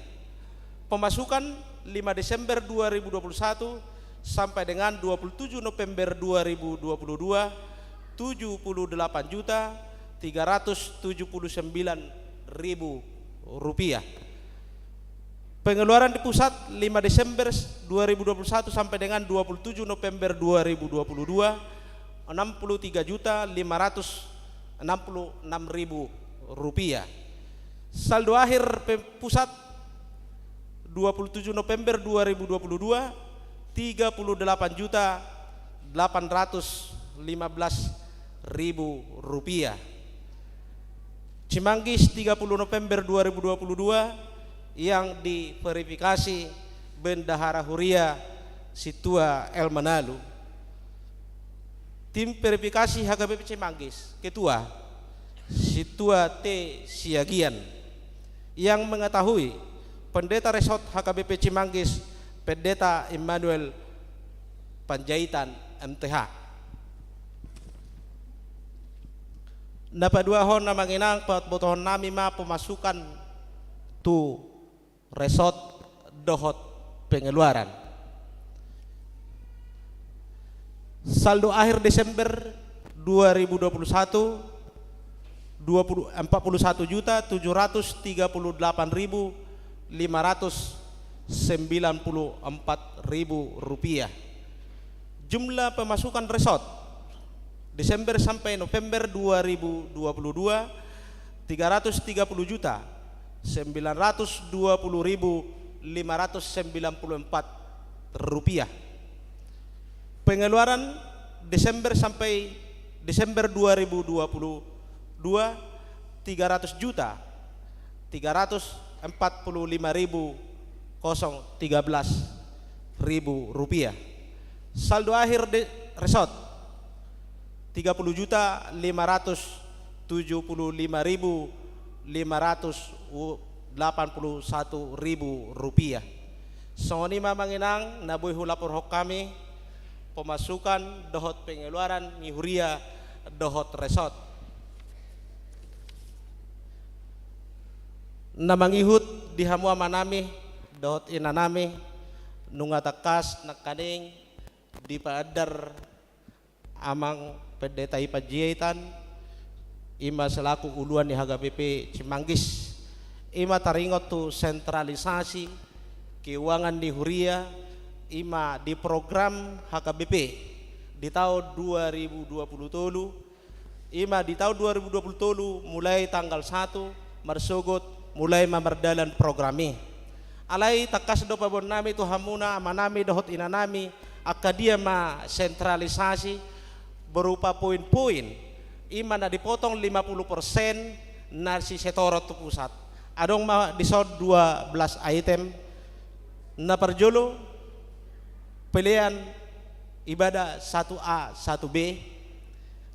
Pemasukan lima Desember dua ribu dua puluh satu sampai dengan dua puluh tujuh November dua ribu dua puluh dua, tujuh puluh delapan juta tiga ratus tujuh puluh sembilan ribu rupiah. Pengeluaran di pusat lima Desember dua ribu dua puluh satu sampai dengan dua puluh tujuh November dua ribu dua puluh dua, enam puluh tiga juta lima ratus enam puluh enam ribu rupiah. Saldo akhir pe-, pusat dua puluh tujuh November dua ribu dua puluh dua, tiga puluh delapan juta delapan ratus lima belas ribu rupiah. Cimanggis, tiga puluh November dua ribu dua puluh dua, yang diverifikasi Bendahara Huria Sintua L. Manalu. Tim verifikasi H K B P Cimanggis, Ketua Sintua T. Siagian. Yang mengetahui, Pendeta Resort H K B P Cimanggis, Pendeta Immanuel Panjaitan, M T H. Na paduahon, amang inang, pabotohon nami ma pemasukan tu resort dohot pengeluaran. Saldo akhir Desember dua ribu dua puluh satu, dua puluh, empat puluh satu juta tujuh ratus tiga puluh delapan ribu lima ratus sembilan puluh empat ribu rupiah. Jumlah pemasukan resort Desember sampai November dua ribu dua puluh dua, tiga ratus tiga puluh juta sembilan ratus dua puluh ribu lima ratus sembilan puluh empat rupiah. Pengeluaran Desember sampai Desember dua ribu dua puluh dua, tiga ratus juta tiga ratus empat puluh lima ribu kosong tiga belas ribu rupiah. Saldo akhir de-, resort, tiga puluh juta lima ratus tujuh puluh lima ribu lima ratus delapan puluh satu ribu rupiah. Songon i ma, amang inang, na boi hulaporhon hami pemasukan dohot pengeluaran ni huria dohot resort. Na mangihut di hamu amanami dohot inanami, nunga tangkas nangkaning dipaandar Amang Pendeta I. Panjaitan, i ma selaku uluan ni H K B P Cimanggis, i ma taringot tu sentralisasi keuangan ni huria, i ma di program H K B P di taon dua ribu dua puluh tolu, i ma di taon dua ribu dua puluh tolu, mulai tanggal satu marsogot, mulai ma mardalan program i. Alai tangkas do paboaonnami tu hamuna, amanami dohot inanami, angka dia ma sentralisasi berupa poin-poin, i ma na dipotong lima puluh persen na sisetoron tu pusat. Adong ma dison dua belas item. Na parjolo, pelean ibadah satu A, satu B.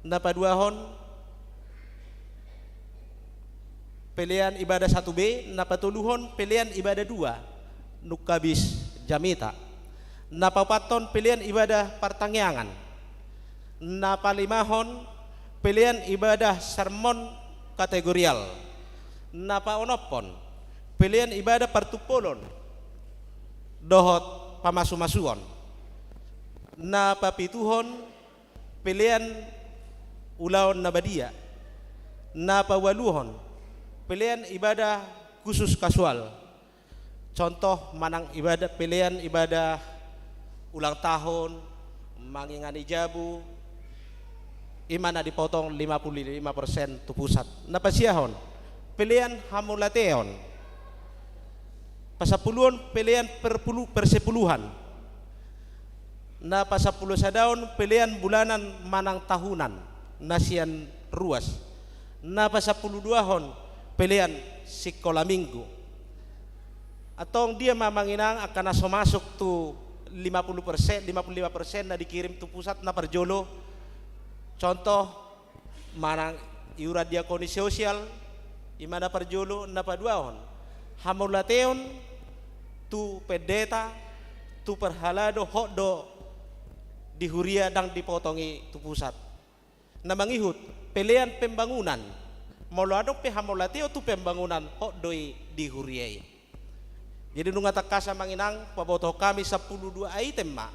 Na paduahon, pelean ibadah satu B, na patoluhon pelean ibadah dua, nunga habis jamita. Na paopathon pelean ibadah partangiangan. Na palimahon pelean ibadah sermon kategorial. Na paonomhon pelean ibadah partumpolon dohot pamasumasuon. Na papituhon pelean ulaon na badia. Na paualuhon pelean ibadah khusus kasual. Contoh manang ibadah, pelean ibadah ulang tahun, mangingani jabu, i ma na dipotong lima puluh lima persen tu pusat. Na pasiahon pelean hamauliateon. Pasampuluhon pelean perpulu-, persepuluhan. Na pasampulusadahon pelean bulanan manang tahunan, na sian ruas. Na pasampuluduahon pelean sikola minggu. Antong dia ma amang inang angka na so masuk tu lima puluh persen, lima puluh lima persen na dikirim tu pusat? Na parjolo, contoh, manang iuran diakoni sosial, i ma na parjolo. Na paduahon, hamauliateon tu pendeta, tu parhalado, hot do di huria, ndang dipotong i tu pusat. Na mangihut, pelean pembangunan. Molo adong pe hamauliateon tu pembangunan, hot do i di huria i. Jadi nunga tangkas amang inang, pabotohon hami sampulu dua item ma.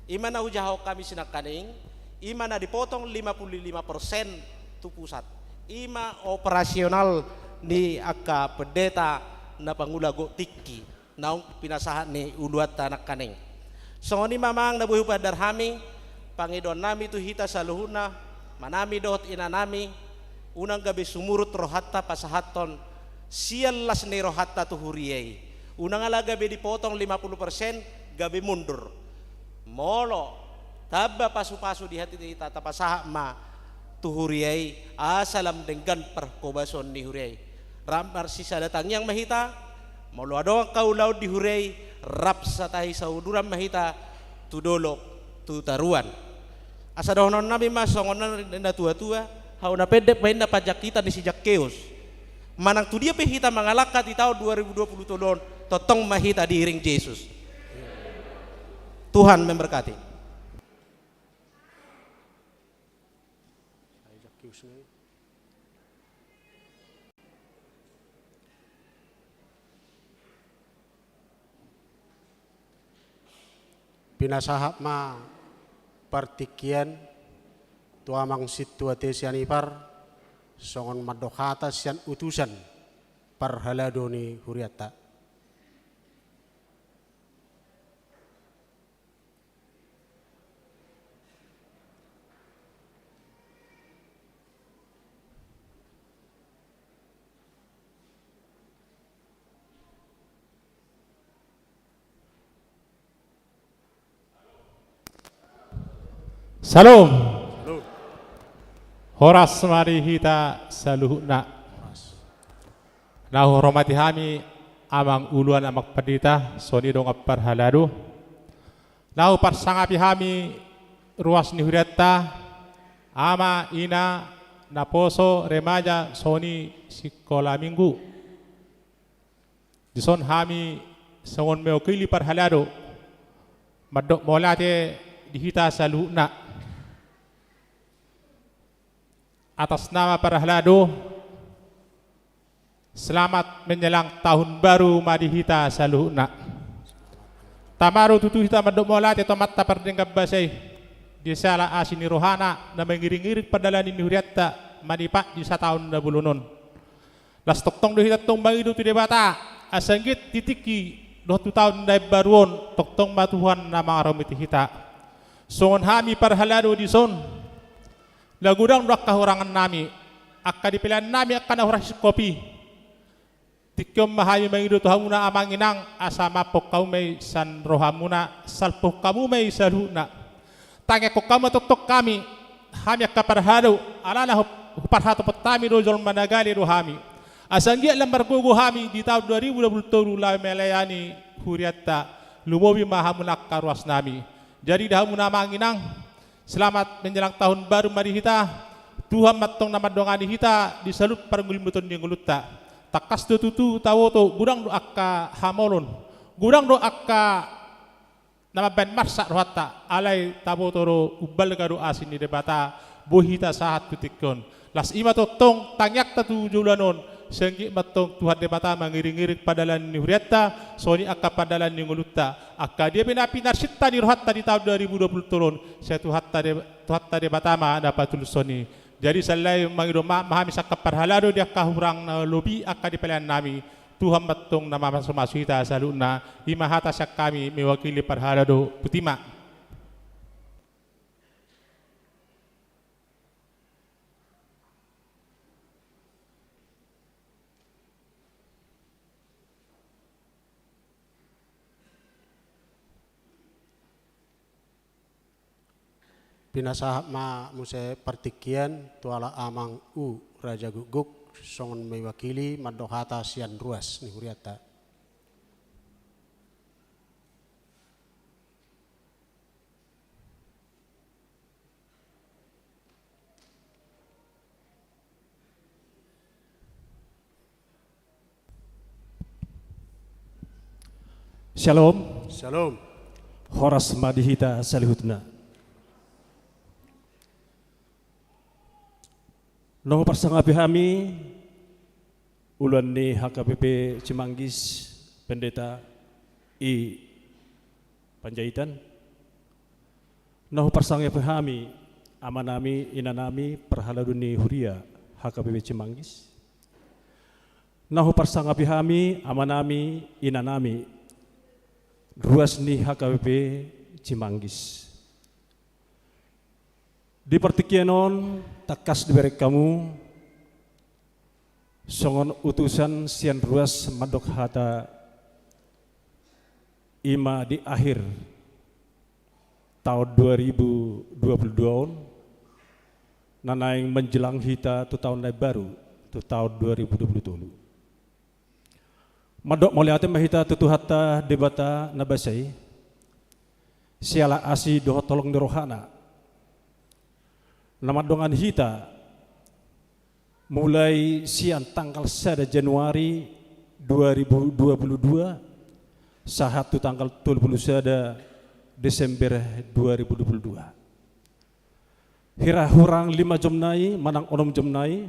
I ma na hujahahon hami sinangkaning, i ma na dipotong lima puluh lima persen tu pusat. I ma operasional ni angka pendeta na pangula gok tingki naung pinasahat ni uluanta nangkaning. Songon i ma amang na boi hupandar hami, pangidoannami tu hita saluhutna, amanami dohot inanami, unang gabe sumurut rohanta pasahathon sian las ni rohanta tu huria i. Unang ala gabe dipotong lima puluh persen, gabe mundur. Molo tamba pasupasu di hita, tapasahat ma tu huria i, asa lam denggan parhobason ni huria i. Rap marsisada tangiang ma hita, molo adong angka ulaon di huria i, rap satahi sauduran ma hita tu dolok, tu toruan. Asa dohononnami ma songon na ninna natuatua, hau na pendek ma inna panjangkitan ni si Zakkeus. Manang tu dia pe hita mangalangka di taon dua ribu dua puluh tolu on, tongtong ma hita diiring Jesus. Tuhan memberkati. Pinasahat ma partingkian tu amang sintua T. Sianipar, songon mandok hata sian utusan parhalado ni hurianta. Syalom. Syalom. Horas ma di hita saluhutna. Horas. Na huhormati hami amang uluan, amang pandita, songon i dongan parhalado. Na huparsangapi hami ruas ni hurianta, ama, ina, naposo, remaja, songon i sikola minggu. Dison hami songon mewakili parhalado mandok mauliate di hita saluhutna. Atas nama parhalado, selamat menjelang tahun baru ma di hita saluhutna. Tama do tutu hita mandok mauliate tu Amanta pardenggan basa i, di siala asi ni rohana na mangiringiring pardalanan ni hurianta manipat di sataon na bolon on. Las tongtong do hita tong mangido tu Debata, asa anggiat di tingki dohot tu taon na imbaru on, tongtong ma Tuhan na mangaramoti hita. Songon hami parhalado dison, na godang do angka hurangannami, angka di peleannami angka na hurang singkop i. Tingki on ma hami mangido tu hamuna amang inang, asa maaphon hamu ma i sian rohamuna, salpuhon hamu ma i saluhutna. Tangiangkon hamu ma tongtong hami, hami angka parhalado, alana hup-, huparhatopot hami do jolma na gale do hami. Asa anggiat lam margogo hami di taon dua ribu dua puluh tolu laho melayani hurianta, lumobi ma hamuna angka ruasnami. Jadi di hamuna amang inang, selamat menjelang tahun baru ma di hita, Tuhan ma antong na mandongani hita di saluhut parngolunta ni ngolunta. Tangkas do tutu taboto, godang do angka hamolon, godang do angka Na mambaen marsak rohanta, alai taboto do umbalga do asi ni Debata, boi hita sahat tu tingki on. Laos i ma tongtong tangiangta tu joloan on, sai anggiat ma tong Tuhan Debata mangiringiring pardalanan ni hurianta, songon i angka pardalanan ni ngolunta. Angka dia pe na pinarsinta ni rohanta di taon dua ribu dua puluh tolu on, sai Tuhanta De-, Tuhanta Debata ma na patulushon i. Jadi sahali mangido maaf ma hami sian angka parhalado di angka hurang na lobi angka di pelayanan nami. Tuhan ma tong na mamasumasu hita saluhutna, i ma hata sian hami mewakili parhalado, botima. Pinasahat ma muse partingkian tu halak amang U Raja Gukguk, songon mewakili mandok hata sian ruas ni hurianta. Shalom. Shalom. Horas ma di hita saluhutna. Na huparsangapi hami, uluan ni H K B P Cimanggis, Pendeta I Panjaitan. Na huparsangapi hami, amanami, inanami, parhalado ni huria H K B P Cimanggis. Na huparsangapi hami, amanami, inanami, ruas ni H K B P Cimanggis. Di partingkian on, tangkas dibereng hamu songon utusan sian ruas mandok hata, i ma di akhir taon dua ribu dua puluh dua on, na naeng menjelang hita tu taon na baru, tu taon dua ribu dua puluh tolu. Mandok mauliate ma hita tu Tuhanta Debata na basa i, siala asi dohot holong ni rohana, na mandongani hita mulai sian tanggal sada Januari dua ribu dua puluh dua sahat tu tanggal tolu puluh sada Desember dua ribu dua puluh dua. Hira hurang lima jom nai manang onom jom nai,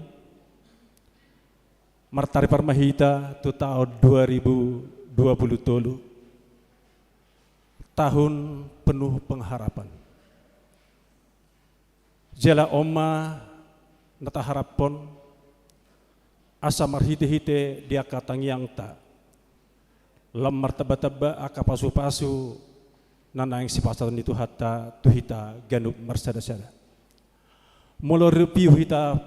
martaripar ma hita tu taon dua ribu dua puluh tolu, tahun penuh pengharapan. Jala on ma na taharaphon, asa marhitehite di angka tangiangta, lam martambatamba angka pasupasu na naeng sipasahaton ni Tuhanta tu hita ganup marsadasada. Molo review hita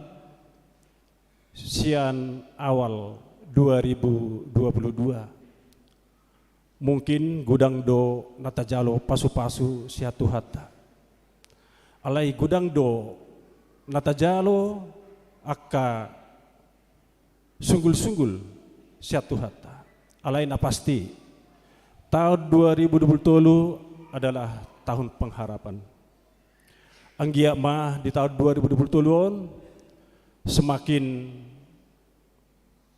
sian awal dua ribu dua puluh dua, mungkin godang do na tajalo pasupasu sian Tuhanta. Alai godang do na tajalo angka sunggulsunggul sian Tuhanta. Alai na pasti, taon dua ribu dua puluh tolu adalah tahun pengharapan. Anggiat ma di taon dua ribu dua puluh tolu on semakin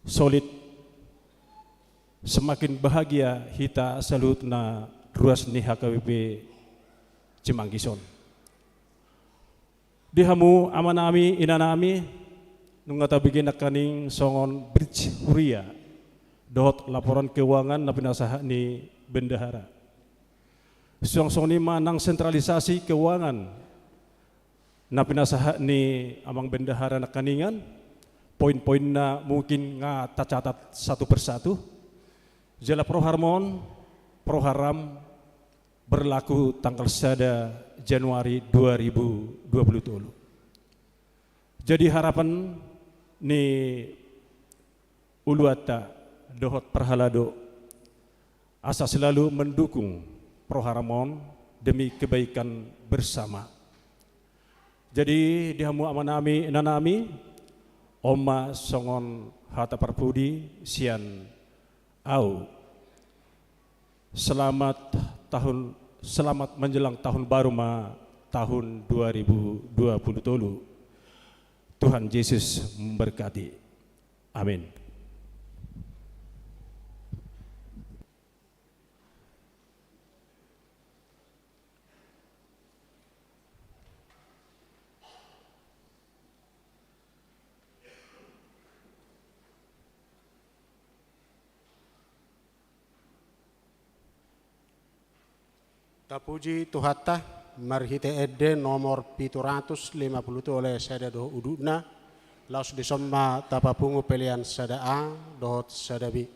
solid, semakin bahagia hita saluhutna ruas ni H K B P Cimanggis on. Di hamu amanami, inanami, nunga tabege nangkaning songon bridge huria dohot laporan keuangan na pinasahat ni bendahara. Suang songon i ma nang sentralisasi keuangan na pinasahat ni amang bendahara nangkaningan, poin-poinna mungkin nga tacatat satu persatu. Jala program on, program berlaku tanggal sada Januari dua ribu dua puluh tolu. Jadi harapan ni uluanta dohot parhalado asa selalu mendukung program on demi kebaikan bersama. Jadi di hamu amanami, inanami, on ma songon hata parpudi sian au. Selamat tahun, selamat menjelang tahun baru ma tahun dua ribu dua puluh tolu. Tuhan Yesus memberkati. Amin. Tapuji Tuhanta, marhite ende nomor pitu ratus lima pulu tolu, sada dohot udutna, laos dison ma tapapungu pelean sada A dohot sada B.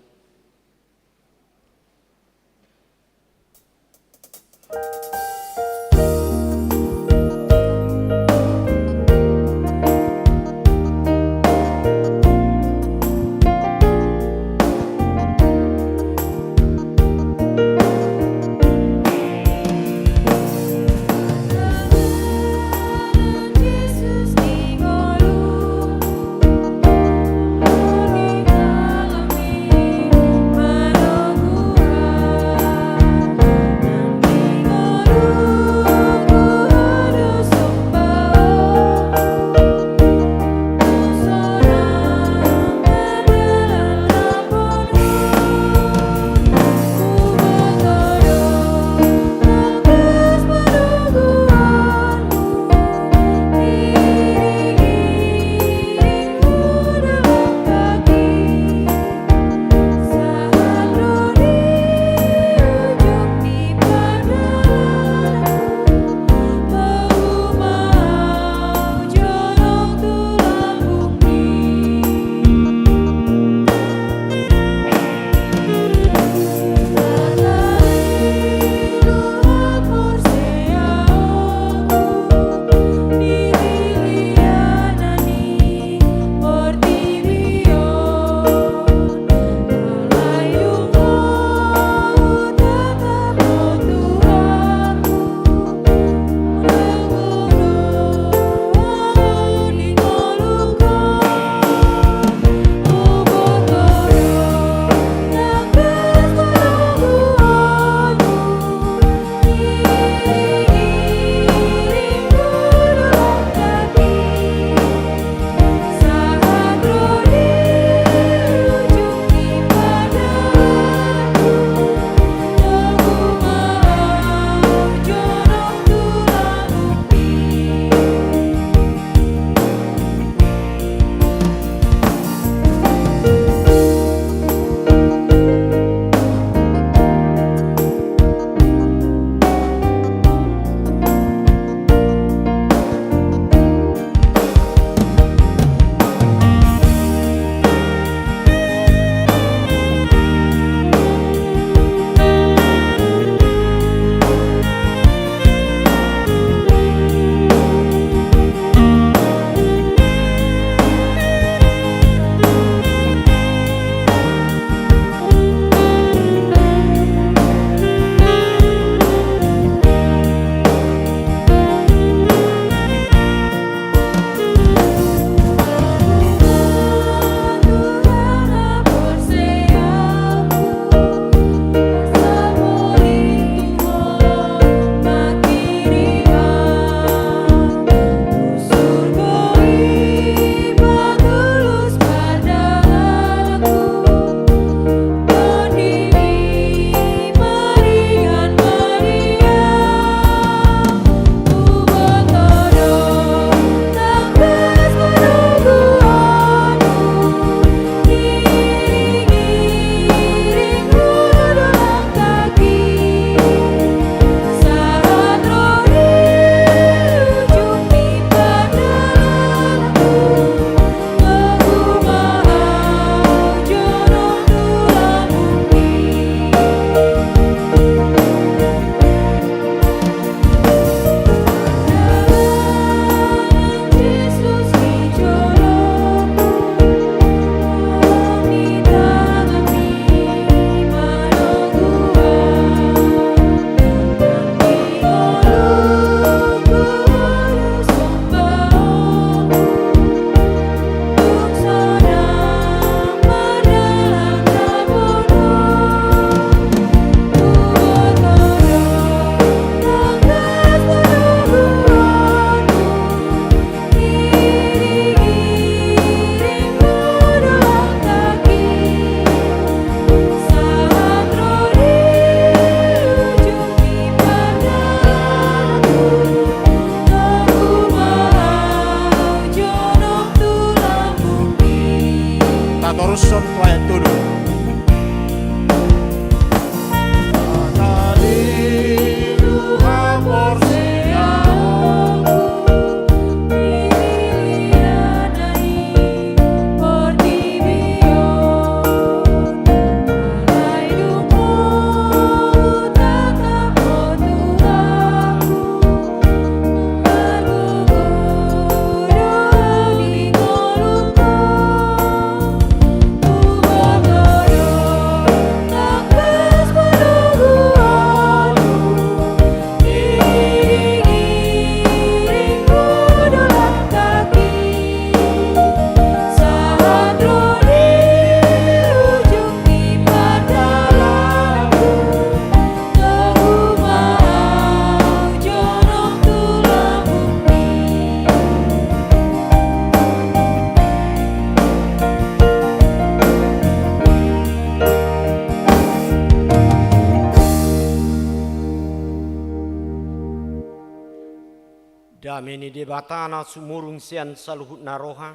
Dame ni Debata na sumurung sian saluhutna roha,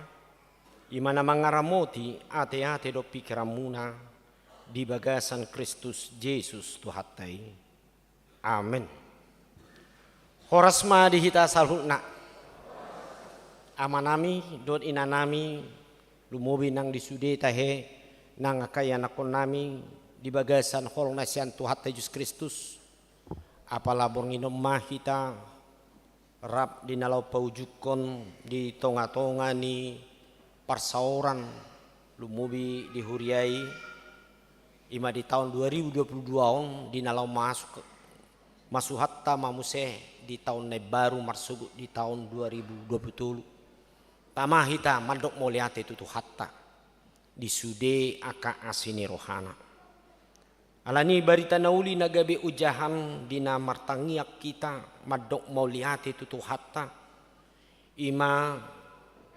i ma na mangaramoti ateate dohot pingkiranmuna di bagasan Kristus Jesus Tuhanta i. Amen. Horas ma di hita saluhutna. Amanami dohot inanami, lumobi nang di sude tahe nang angka ianakhonnami di bagasan holong na sian Tuhanta Jesus Kristus. Apala borngin on ma hita rap di na laho paujungkon di tongatonga ni parsaoran, lumobi di huria i, i ma di taon dua ribu dua puluh dua on, di na laho masuk, masuhanta ma muse di taon na imbaru marsogot di taon dua ribu dua puluh tolu. Tama hita mandok mauliate tu Tuhanta di sude angka asi ni rohana. Alani barita na uli na gabe ojahan di na martangiang hita mandok mauliate tu Tuhanta, i ma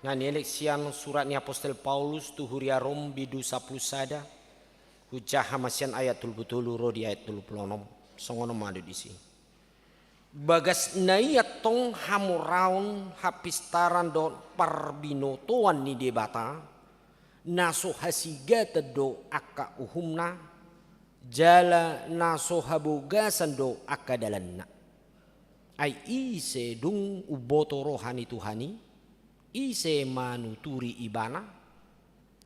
na nielek sian surat ni apostel Paulus tu huria Rom bindu sampulu sada, hujaha ma sian ayat tolu pulu tolu ro di ayat tolu pulu onom. Songon on ma didok disi. Bagas na i antong hamoraon, hapistaran dohot parbinotoan ni Debata, na so hasigatan do angka uhumna, jala na so habogasan do angka dalanna. Ai ise dung umboto roha ni Tuhan i? Ise manuturi Ibana?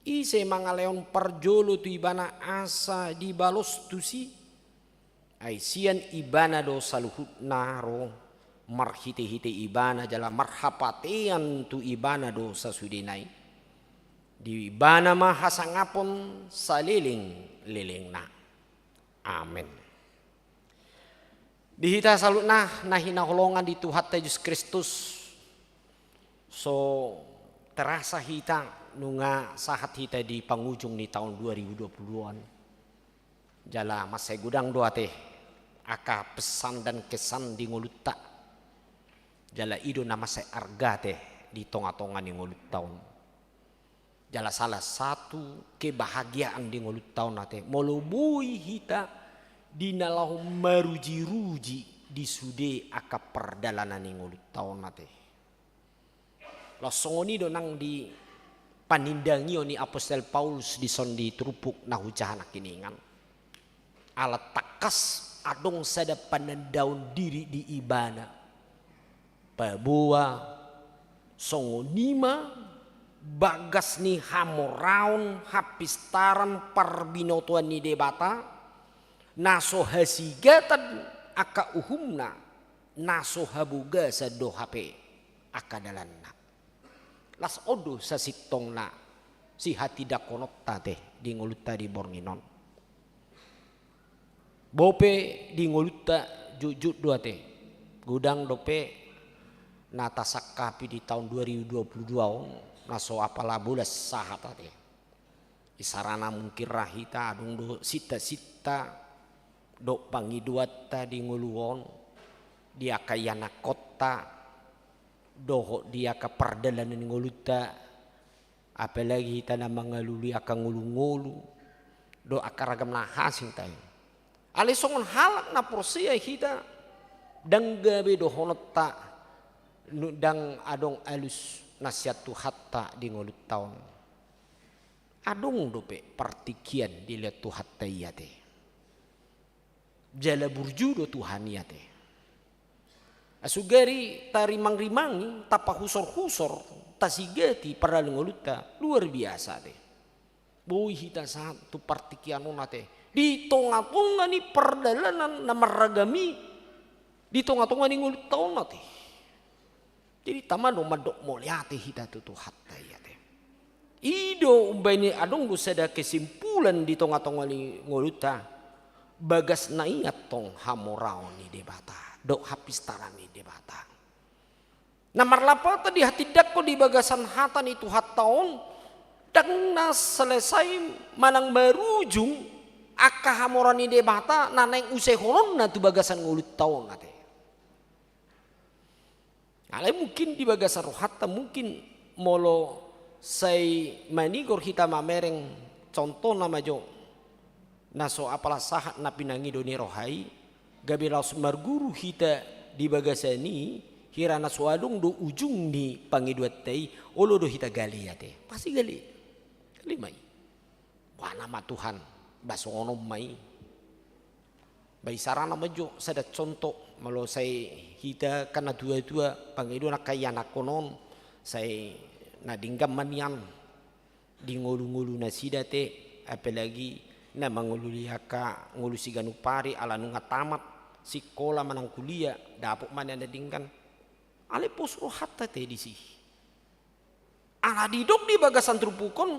Ise mangalehon parjolo tu Ibana asa dibalos tusi? Ai sian Ibana do saluhutna ro, marhitehite Ibana jala marhapatean tu Ibana do sasudena i. Di Ibana ma hasangapon salelenglelengna. Amen. Di hita saluhutna na hinaholongan di Tuhanta Jesus Kristus, so terasa hita nunga sahat hita di pangujung ni taon dua ribu dua puluh dua on. Jala mansai godang do ate angka pesan dan kesan di ngolunta. Jala i do na mansai arga ate di tongatonga ni ngolunta on. Jala salah satu kebahagiaan di ngolunta on ate, molo boi hita di na laho marujiruji di sude angka pardalanan ni ngolunta on ate. Laos songon i do nang di panindangion ni apostel Paulus dison di turpuk na hujaha nangkiningan. Ala tangkas adong sada panandaon diri di ibana. Paboa songon i ma bagas ni hamoraon, hapistaran, parbinotoan ni Debata, na so hasigatan angka uhumna, na so habogasan do hape angka dalanna. Laos on do sasintongna sihatindangkononta ate di ngolunta di borngin on. Boi pe di ngolunta jotjot do ate, godang dope na tasangkapi di taon dua ribu dua puluh dua on, na so apala bolas sahat ate. Isarana mungkin ra hita adong do sintasinta dohot pangidoanta di ngolu on, di angka ianakhonta dohot di angka pardalanan ni ngolunta, apalagi hita na mangalului angka ngolungolu dohot angka ragam na asing tahe. Alai songon halak na porsea hita, ndang gabe dohononta, ndang adong alus na sian Tuhanta di ngolunta on. Adong dope partingkian dilehon Tuhanta i ate. Jala burju do Tuhan i ate. Sugari tarimangrimangi, tapahusorhusor, tasigati pardalanan ni ngolunta, luar biasa ate. Boi hita sahat tu partingkian on ate. Di tongatonga ni pardalanan na marragam i, di tongatonga ni ngolunta on ate. Jadi tama do mandok mauliate hita tu Tuhanta i ate. I do umbahen i adong do sada kesimpulan di tongatonga ni ngolunta, bagas na i antong hamoraon ni Debata dohot hapistaran ni Debata. Na marlapatan dihatindangkon di bagasan hata ni Tuhanta on, ndang na selesai manang marujung angka hamoraon ni Debata na naeng usehononna tu bagasan ngolunta on ate. Alai mungkin di bagasan rohanta mungkin molo sai manigor hita mamereng, contohna ma jo na so apala sahat na pinangido ni roha i, gabe laos marguru hita di bagasan i, Hira na so adong do ujung ni pangidoanta i, olo do hita gale ate. Pasti gale. Gale ma i. Boha nama Tuhan, ba songon on ma i. Ba isarana ma jo sada contoh, molo sai hita kan na tua-tua, pangidoan angka ianakhon on, sai na denggan ma nian di ngolu-ngolu nasida ate, apalagi na mangoloi angka ngolu siganup ari ala nunga tamat sikola manang kuliah, dapot ma nian na denggan. Alai pos rohanta ate disi. Ala didok di bagasan turpuk on,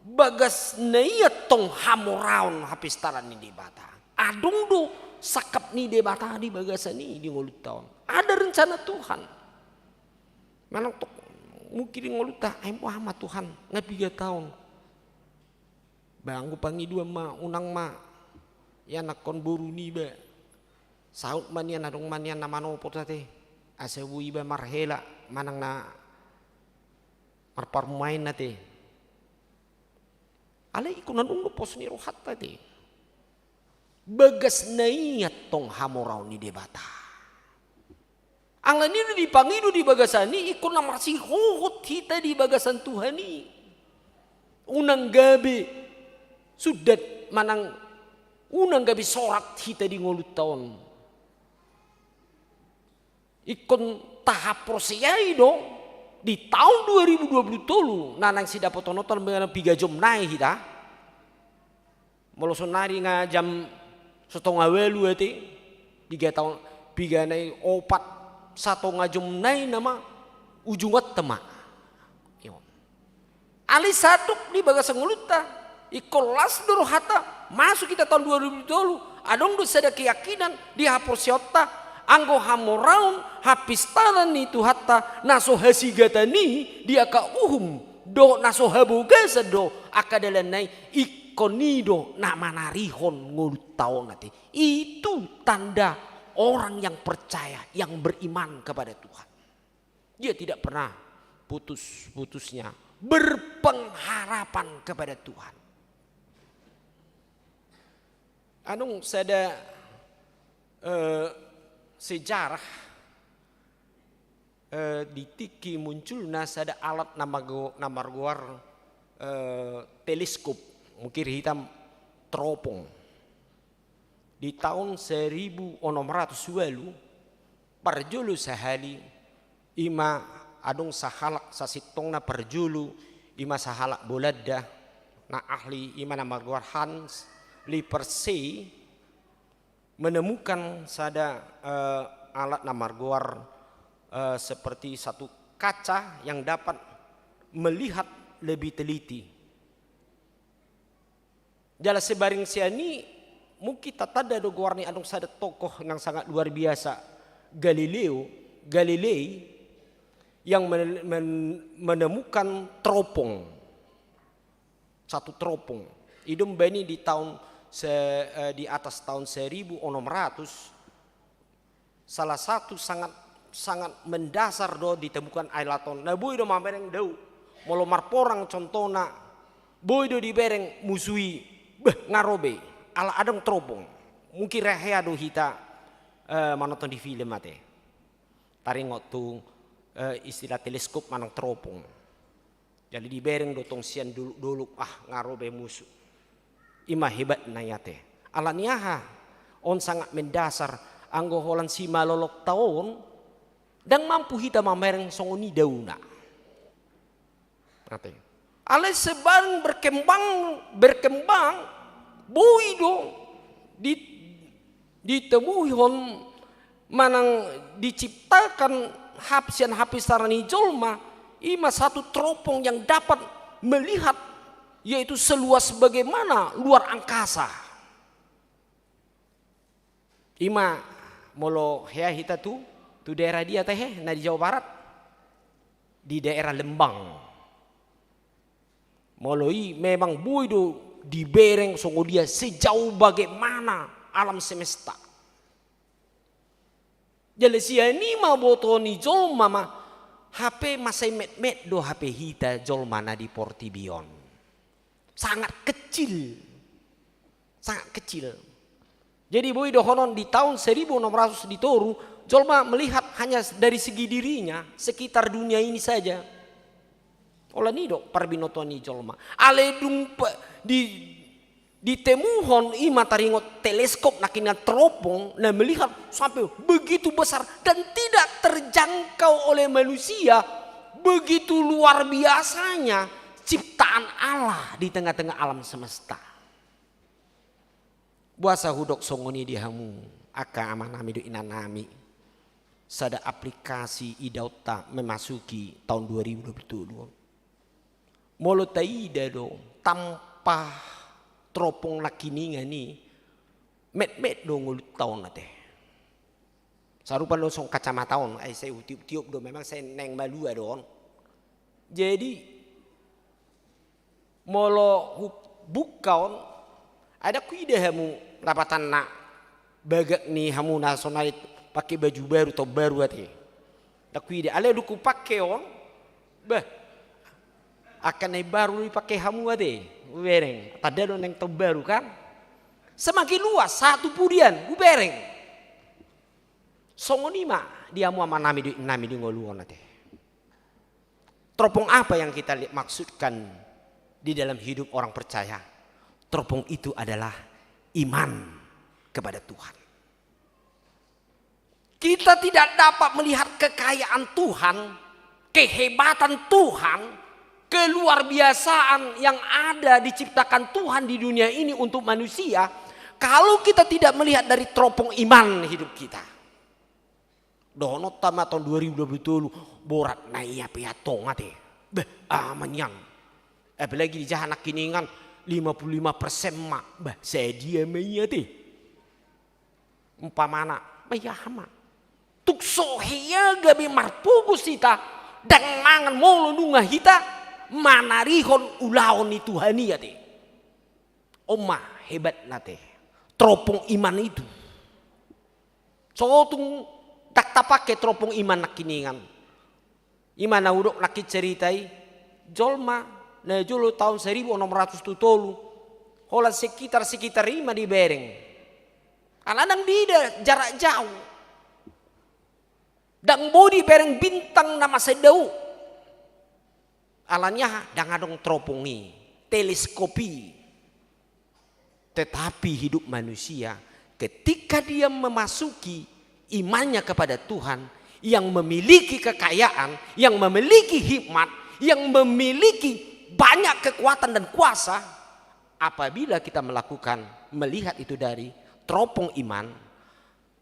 bagas na i antong hamoraon hapistaran ni Debata. Adong do sangkap ni Debata di bagasan i di ngolunta on. Ada rencana Tuhan. Manang tok mungkin di ngolunta, ai boha ma Tuhan, nga piga taon. Ba anggo pangidoan ma, unang ma ianakhon boru niba. Saut ma nian, adong ma nian na manopot ate. Asa boi iba marhela, manang na marparumaen ate. Alai ingkon adong do pos ni rohanta ate. Bagas na i antong hamoraon ni Debata. Alani do dipangido di bagasan i, ingkon na marsihohot hita di bagasan Tuhan i. Unang gabe sundat manang unang gabe sorat hita di ngolunta on. Ingkon tahaporseai do di taon dua ribu dua puluh tolu, na naeng sidapotononta manang piga jom nai hita. Molo saonari nga jam satonga ualu ate, piga taon, piga nai opat, satonga jom nai nama ujunganta ma. Iyo. Alai sandok di bagasan ngolunta, ingkon las do rohanta, masuk hita taon dua ribu tolu, adong do sada keyakinan di haporseaonta, anggo hamoraon hapistaran ni Tuhanta, na so hasigatan i di angka uhum, dohot na so habogasan do angka dalanna i, ingkon i do na manarihon ngolunta on ate. Itu tanda orang yang percaya, yang beriman kepada Tuhan. Dia tidak pernah putus-putusnya berpengharapan kepada Tuhan. Adong sada, eh, sejarah, eh, di tingki munculna sada alat na margo-, na margoar, eh, teleskop, mungkin hita teropong. Di taon seribu onom ratus ualu, parjolo sahali, ima adong sahalak sasintongna parjolo, ima sahalak Bolanda, na ahli, ima na margoar Hans Lippershey, menemukan sada, eh, alat na margoar, eh, seperti satu kaca yang dapat melihat lebih teliti. Jala sebaring sian i, mungkin tatanda do goar ni adong sada tokoh yang sangat luar biasa, Galileo Galilei, yang men-, men-, menemukan teropong. Satu teropong. I do umbahen i di taon se-, eh, di atas taon seribu onom ratus, salah satu sangat, sangat mendasar do ditemukan alat on. Na boi do mamereng dao, molo marporang contohna, boi do dibereng musu i, beh, nga ro be, ala adong teropong. Mungkin ra hea do hita, eh, manonton di film ate. Taringot tu, eh, istilah teleskop manang teropong. Jadi dibereng do tong sian dolok-dolok, ah, nga ro be musu. Ima hebatna i ate. Alani aha? On sangat mendasar, anggo holan simalolokta on, ndang mampu hita mamereng songon i daona. Ate. Alai sebaring berkembang, berkembang, boi do di ditemuhon manang diciptakan hap-, sian hapistaran ni jolma, ima satu teropong yang dapat melihat, yaitu seluas bagaimana luar angkasa. Ima molo hea hita tu, tu daerah dia tahe, na di Jawa Barat? Di daerah Lembang. Molo i memang boi do dibereng songon dia sejauh bagaimana alam semesta. Jala sian i ma boto ni jolma ma, hape mansai metmet do hape hita jolma na di portibi on. Sangat kecil. Sangat kecil. Jadi boi dohonon di taon seribu onom ratus di toru, Jolma melihat hanya dari segi dirinya, sekitar dunia ini saja. Holan i do parbinotoan ni jolma. Alai dung pe-, di, ditemuhon i ma taringot teleskop nangkiningan, teropong, na melihat sampai begitu besar dan tidak terjangkau oleh manusia, begitu luar biasanya ciptaan Allah di tengah-tengah alam semesta. Boasa hudok songon i di hamu, angka amanami dohot inanami, sada aplikasi idaonta memasuki tahun dua ribu dua puluh tolu on. Molo taida do, tanpa teropong nangkiningan i, metmet do ngolunta on ate. Sarupa do songon kacamata on, ai sai hutiop-tiop do, memang sai naeng malua do on. Jadi, molo hubuka on, ai ndang huida hamu lapatanna bagak ni hamu na sonari pake baju baru, taon baru ate. Ndang huida, alai dung hupake on, bah, angka na imbaru do dipake hamu ate, hubereng. Tanda do naeng taon baru kan? Semakin luas, satu pudian, hubereng. Songon i ma di hamu amanami dohot inanami di ngolu on ate. Teropong apa yang kita li-, maksudkan di dalam hidup orang percaya? Teropong itu adalah iman kepada Tuhan. Kita tidak dapat melihat kekayaan Tuhan, kehebatan Tuhan, keluarbiasaan yang ada diciptakan Tuhan di dunia ini untuk manusia, kalau kita tidak melihat dari teropong iman hidup kita. Dohononta ma tahun dua ribu dua puluh tolu, borat na ia pe antong ate. Bah, aha ma nian. Apalagi di jaha nangkiningan lima puluh lima persen ma. Bah, sadia ma i ate. Umpamana, bah, aha ma. Tung so hea gabe marpogos hita, ndang mangan molo nunga hita manarihon ulaon ni Tuhan i ate. On ma hebatna ate. Teropong iman itu. So tung ndang tapake teropong iman nangkiningan. I ma na hudok nangkin cerita i, jolma na jolo tahun seribu enam ratus tu tolu, holan sekitar-sekitar i ma dibereng. Ala ndang diida jarak jauh. Ndang boi dibereng bintang na masa dao. Alani aha? Ndang adong teropong i, teleskop i. Tetapi hidup manusia, ketika dia memasuki imannya kepada Tuhan, yang memiliki kekayaan, yang memiliki hikmat, yang memiliki banyak kekuatan dan kuasa, apabila kita melakukan, melihat itu dari teropong iman,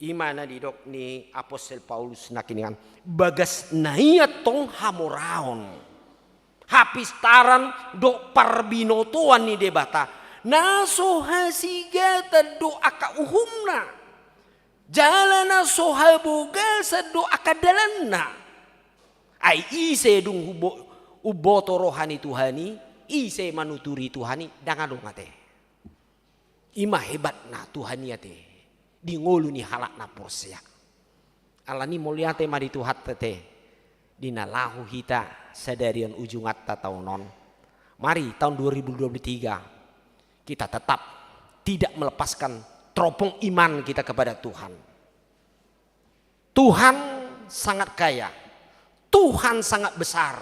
i ma na didok ni apostel Paulus nangkiningan, bagas na i antong hamoraon, hapistaran dohot parbinotoan ni Debata, na so hasigatan do angka uhumna, jala na so habogasan do angka dalanna. Ai ise dung hubo-, huboto roha ni Tuhan i, ise manuturi Tuhan i, ndang adong ate. I ma hebatna Tuhan i ate di ngolu ni halak na porsea. Alani mauliate ma di Tuhanta ate, di na laho hita sadari on ujunganta taon on. Mari taon dua ribu dua puluh tiga kita tetap tidak melepaskan teropong iman kita kepada Tuhan. Tuhan sangat kaya. Tuhan sangat besar.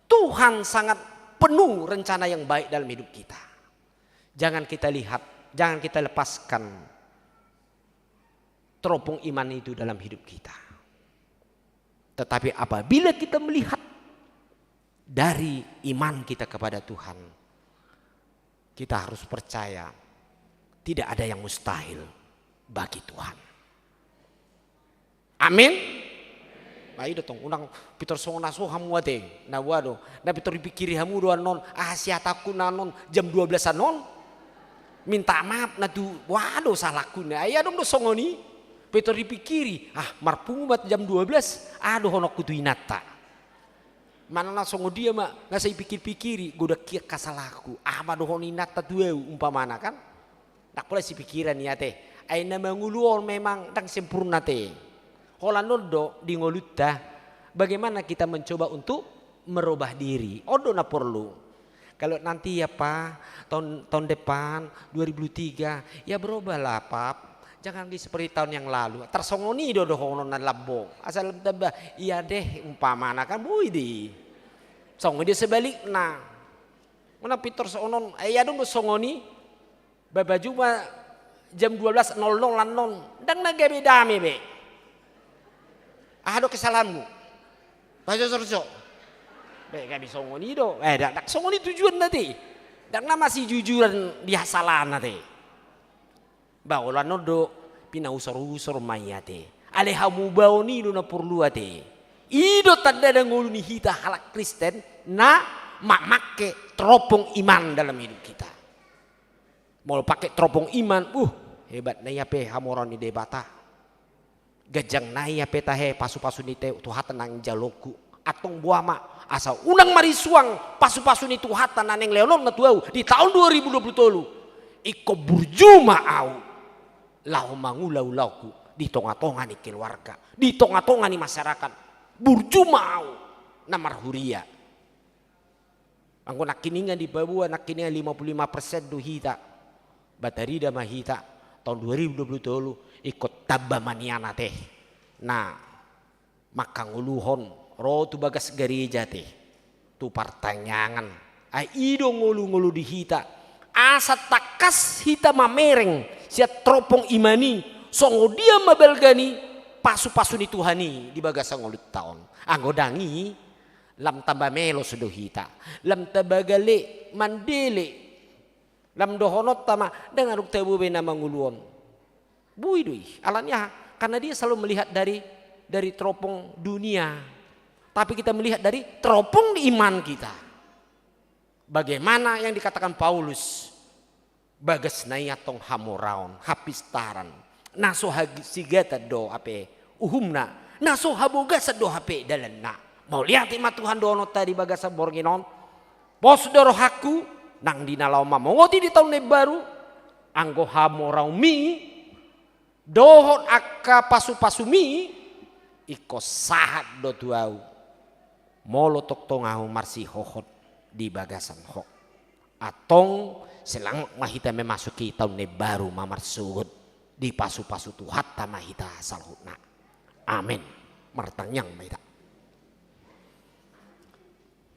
Tuhan sangat penuh rencana yang baik dalam hidup kita. Jangan kita lihat, jangan kita lepaskan teropong iman itu dalam hidup kita. Tetapi apabila kita melihat dari iman kita kepada Tuhan, kita harus percaya tidak ada yang mustahil bagi Tuhan. Amin. Nah, i do tong, unang pintor songon na so hamu ate, na boha do, na pintor dipikiri hamu do annon, aha siatanku na annon jam dua belas annon. Minta maaf na tu, boha do salahku na, ai adong do songon i. Pintor dipikiri, ah, marpungu ma jam dua belas, aha dohononku tu inanta. Manang na songon dia ma, na sai pikir-pikiri, godang hian angka salahku, aha ma dohonon inanta tu ahu, umpamana kan. Ndang pola sipikiran i ate. Ai na mangolu on memang ndang sempurna ate. Holan on do di ngolunta, bagaimana kita mencoba untuk merubah diri. On do na porlu. Kalau nanti ya Pak, tahun, tahun depan, dua ribu tiga, ya berubahlah Pap. Jangan lagi seperti tahun yang lalu. Tarsongon i do dohonon na lambok. Asal tamba ia deh umpamana kan boi dei. Songon i do sebalikna. Mana pintor songon on, eh, ia dong do songon i. Baba juma jam dua belas nol nol annon. Ndang na gabe dame be. Aha do kesalahanmu? Pasosorso. Be gabe songon i do. Eh, ndang, ndang songon i tujuanna te. Ndang na masijujuran di hasalana te. Ba olo annon do pinausor-usor ma i ate. Alai hamubaon i do na porlu ate. I do tanda na ngolu ni hita halak Kristen na mamangke teropong iman dalam hidup kita. Molo pangke teropong iman, uh, hebat na i hape hamoraon ni Debata. Ganjang na i hape tahe pasu-pasu ni Tuhanta naeng jaloonku. Antong boha ma, asa unang marisuang pasu-pasu ni Tuhanta naeng lehononna tu ahu di taon dua ribu dua puluh tolu. Ingkon burju ma ahu laho mangula ulaonku di tonga-tonga ni keluarga, di tonga-tonga ni masyarakat. Burju ma ahu na marhuria. Anggo nangkiningan dipaboa nangkiningan lima puluh lima persen do hita. Ba tarida ma hita taon dua ribu dua puluh tolu ingkon tamba ma nian ate. Na mangkangoluhon ro tu bagas gareja ate, tu partangiangan. Ai i do ngolu-ngolu di hita. Asa tangkas hita mamereng sian teropong iman i, songon dia ma balga ni pasu-pasu ni Tuhan i di bagasan ngolunta on. Anggo ndang i, lam tamba melos do hita, lam tamba gale mandele, lam dohononta ma ndang adong tabo be na mangolu on. Boi do i, alani aha? Karena dia selalu melihat dari, dari teropong dunia. Tapi kita melihat dari teropong di iman kita. Bagaimana yang dikatakan Paulus? Bagasna i antong hamoraon, hapistaran. Na so hasigatan do hape uhumna, na so habogasan do hape dalanna. Mauliate ma Tuhan dohononta di bagasan borngin on. Pos do rohangku, nang di na laho mamongoti di taon na imbaru, anggo hamoraonmi dohot angka pasu-pasumi, ingkon sahat do tu ahu. Molo tongtong ahu marsihohot di bagasan Ho. Antong selamat ma hita memasuki taon na imbaru ma marsogot di pasu-pasu Tuhanta ma hita saluhutna. Amen. Martangiang ma hita.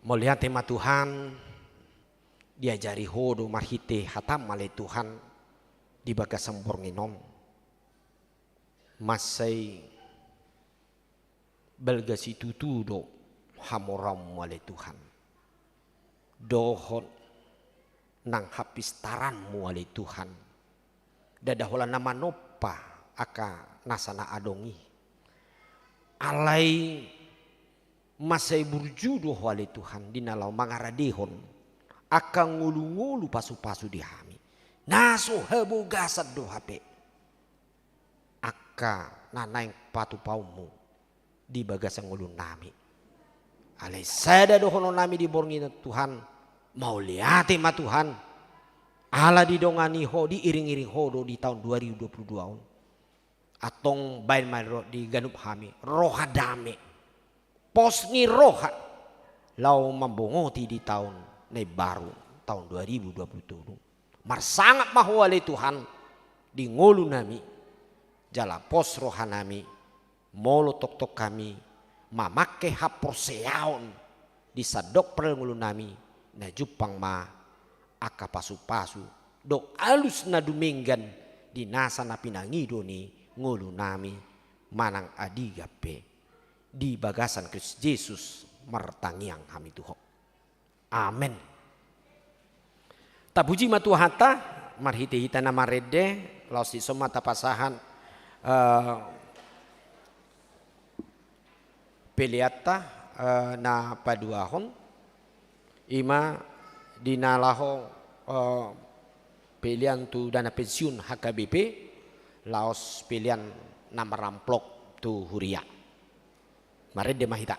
Mauliate ma Tuhan, diajari Ho do marhite hataM ale Tuhan di bagasan borngin on. Mansai balga situtu do hamoraonMu ale Tuhan. Dohot nang hapistaranMu ale Tuhan. Ndada holan na manompa angka nasa na adong i. Alai mansai burju do Ho ale Tuhan di na laho mangaradehon angka ngolu-ngolu pasu-pasu di hami. Na so habogasan do hape angka na naeng patupaonMu di bagasan ngolunami. Alai sada dohononnami di borngin on Tuhan, mauliate ma Tuhan, ala didongani Ho, diiring-iring Ho do di taon dua ribu dua puluh dua on. Antong baen ma ro di ganup hami roha dame, pos ni roha, laho mambongoti di taon na imbaru, taon dua ribu dua puluh tolu. Marsangap ma Ho ale Tuhan di ngolunami, jala pos rohanami, molo tongtong hami mamangke haporseaon di sandok parngolunami, na jumpang ma angka pasu-pasu dohot alus na dumenggan di nasa na pinangido ni ngolunami manang adigan pe. Di bagasan Kristus Jesus martangiang hami tu Ho. Amen. Tapuji ma Tuhanta, marhite hita na marende, laos dison ma tapasahat, eh, peleanta, eh, na paduahon, i ma di na laho, eh, pelean tu dana pensiun H K B P, laos pelean na maramplok tu huria. Marende ma hita.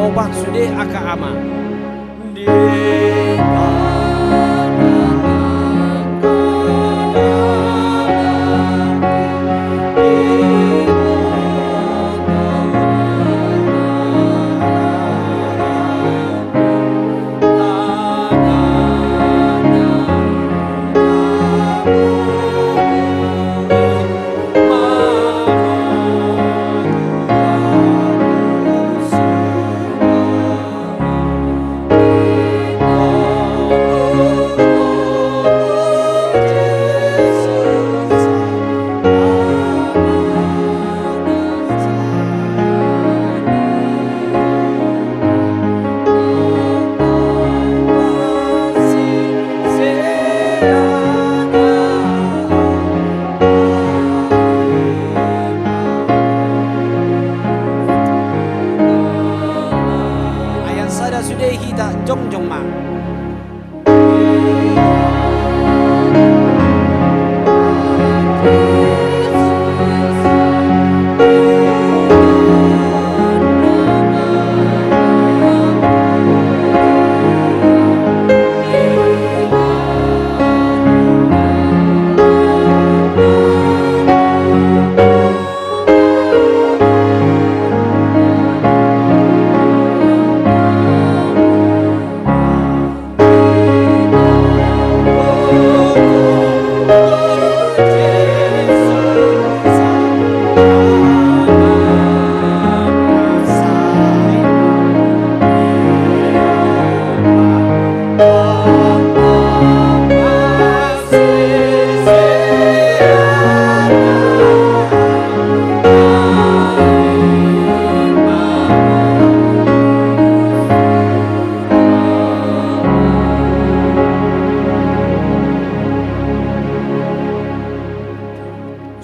Opat sude angka ama. Ayat sada sude hita jongjong ma.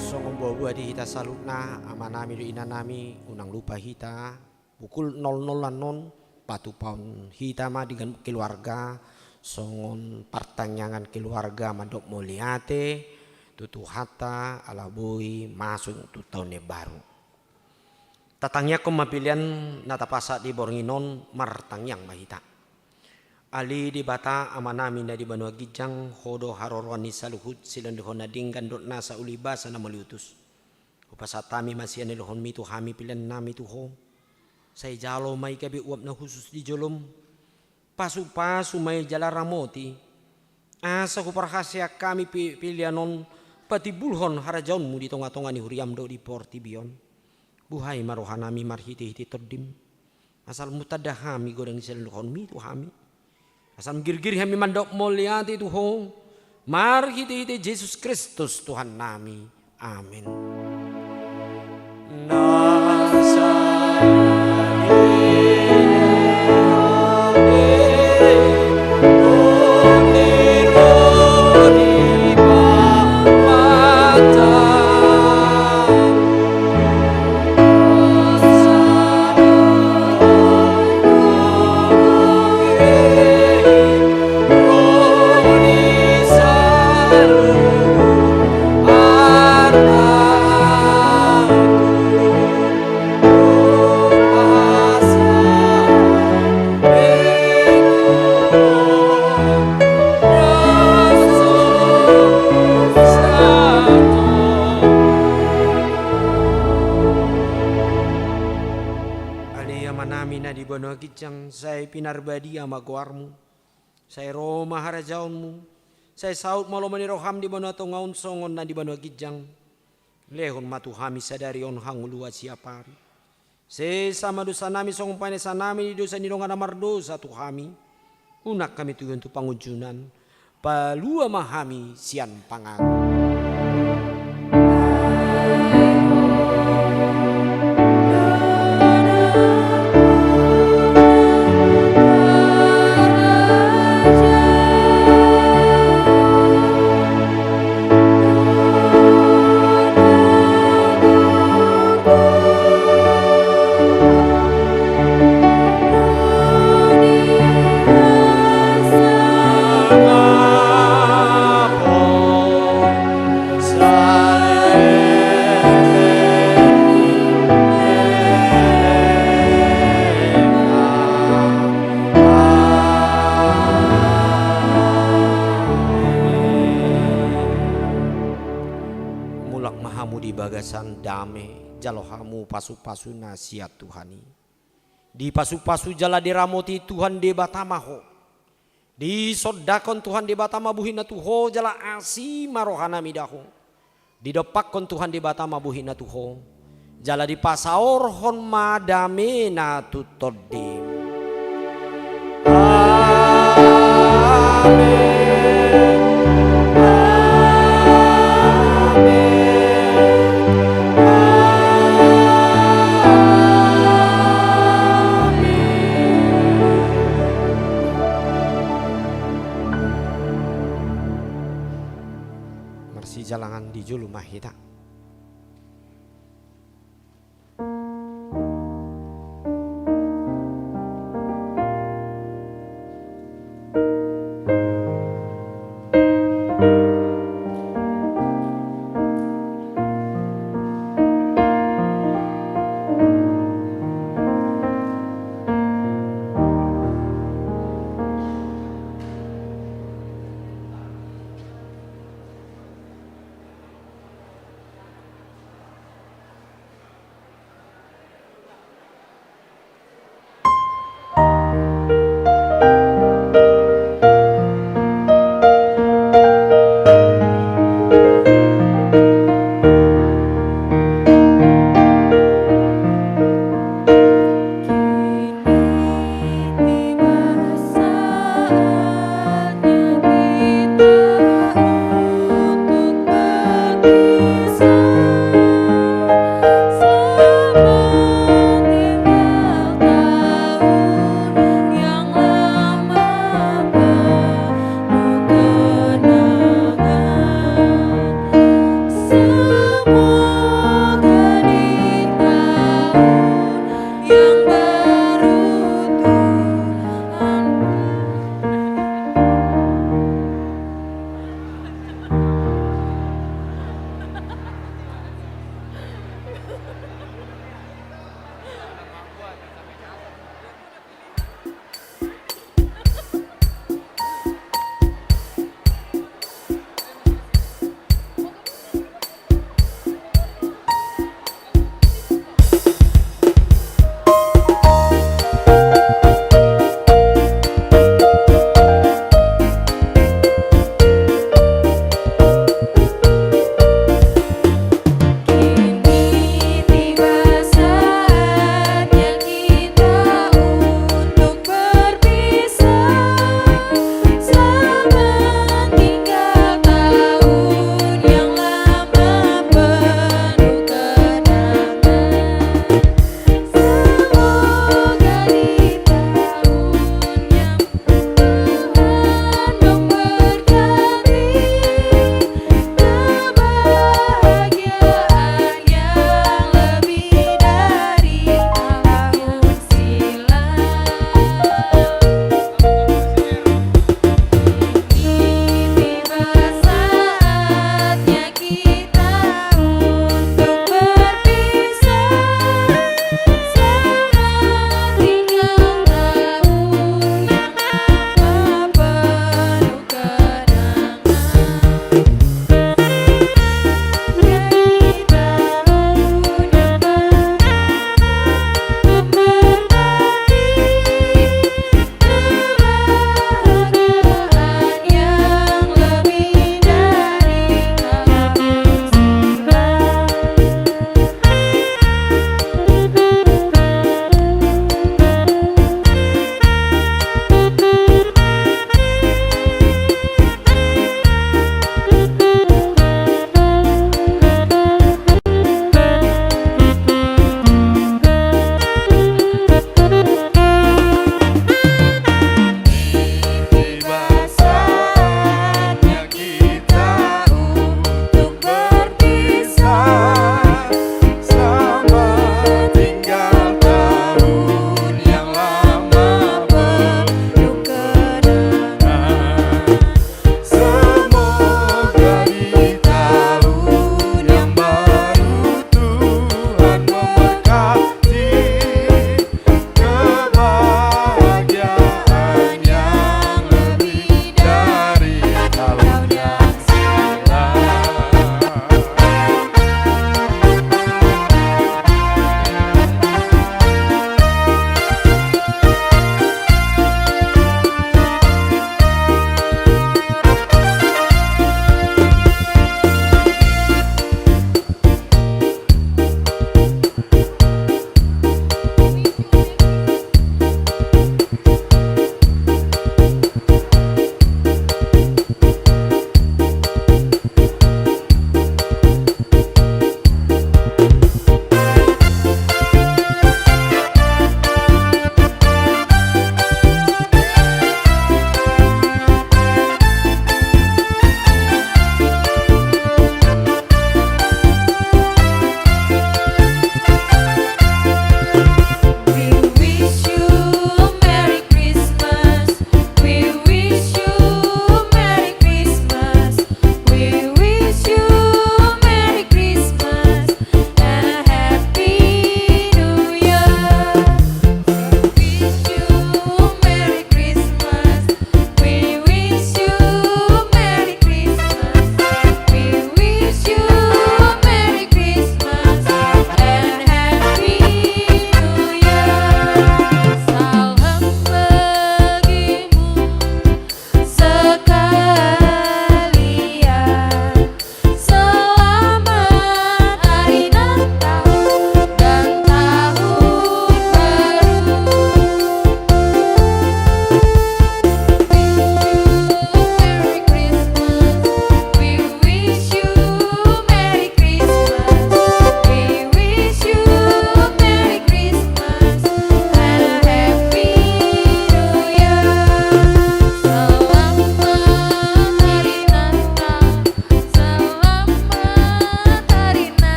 Songon boaboa di hita saluhutna, amanami dohot inanami, unang lupa hita, pukul nol nol annon, patupaon hita ma di ganup keluarga, songon partangiangan keluarga mandok mauliate, tu Tuhanta, ala boi masuk tu taon na baru. Tatangiangkon ma pelean na tapasahat di borngin on, martangiang ma hita. Ale Debata amanami na di banua ginjang, Ho do haroroan ni saluhut silehonlehon na denggan dohot nasa uli basa na mauliutus. Hupasahat hami ma sian ni rohaMi tu hami peleannami tu Ho. Sai jalo ma i gabe uap na hushus di jolom. Pasupasu ma i jala ramoti. Asa huparhaseang hami pe-, pelean on patimbulhon harajaonMu di tongatonga ni huriaM dohot di portibi on. Buhai ma rohanami marhitehite TondiM. Asal mutanda hami godang ni silehonlehonMi tu hami. Asal girgir hami mandok mauliate tu Ho. Marhitehite Jesus Kristus Tuhannami. Amen. Ale amanami na di banua ginjang, sai pinarbadia ma goarMu. Sai ro ma harajaonMu. Sai saut ma lomo ni rohaM di banua tonga on songon na di banua ginjang. Lehon ma tu hami sadari on hangoluan siapari. Sesa ma dosanami songon panesanami di dosa ni dongan na mardosa tu hami. Unang hami togihon tu pangunjunan. Palua ma hami sian pangago. bagasan dame, jalo hamu pasu-pasu na sian Tuhan i. Dipasu-pasu jala diramoti Tuhan Debata ma ho. Disondangkon Tuhan Debata ma bohina tu ho jala asi ma rohana mida ho. Didompakkon Tuhan Debata ma bohina tu ho. Jala dipasaorhon ma damena tu tondim. Amen. Amen. Amen. Marsijalangan di jolo ma hita.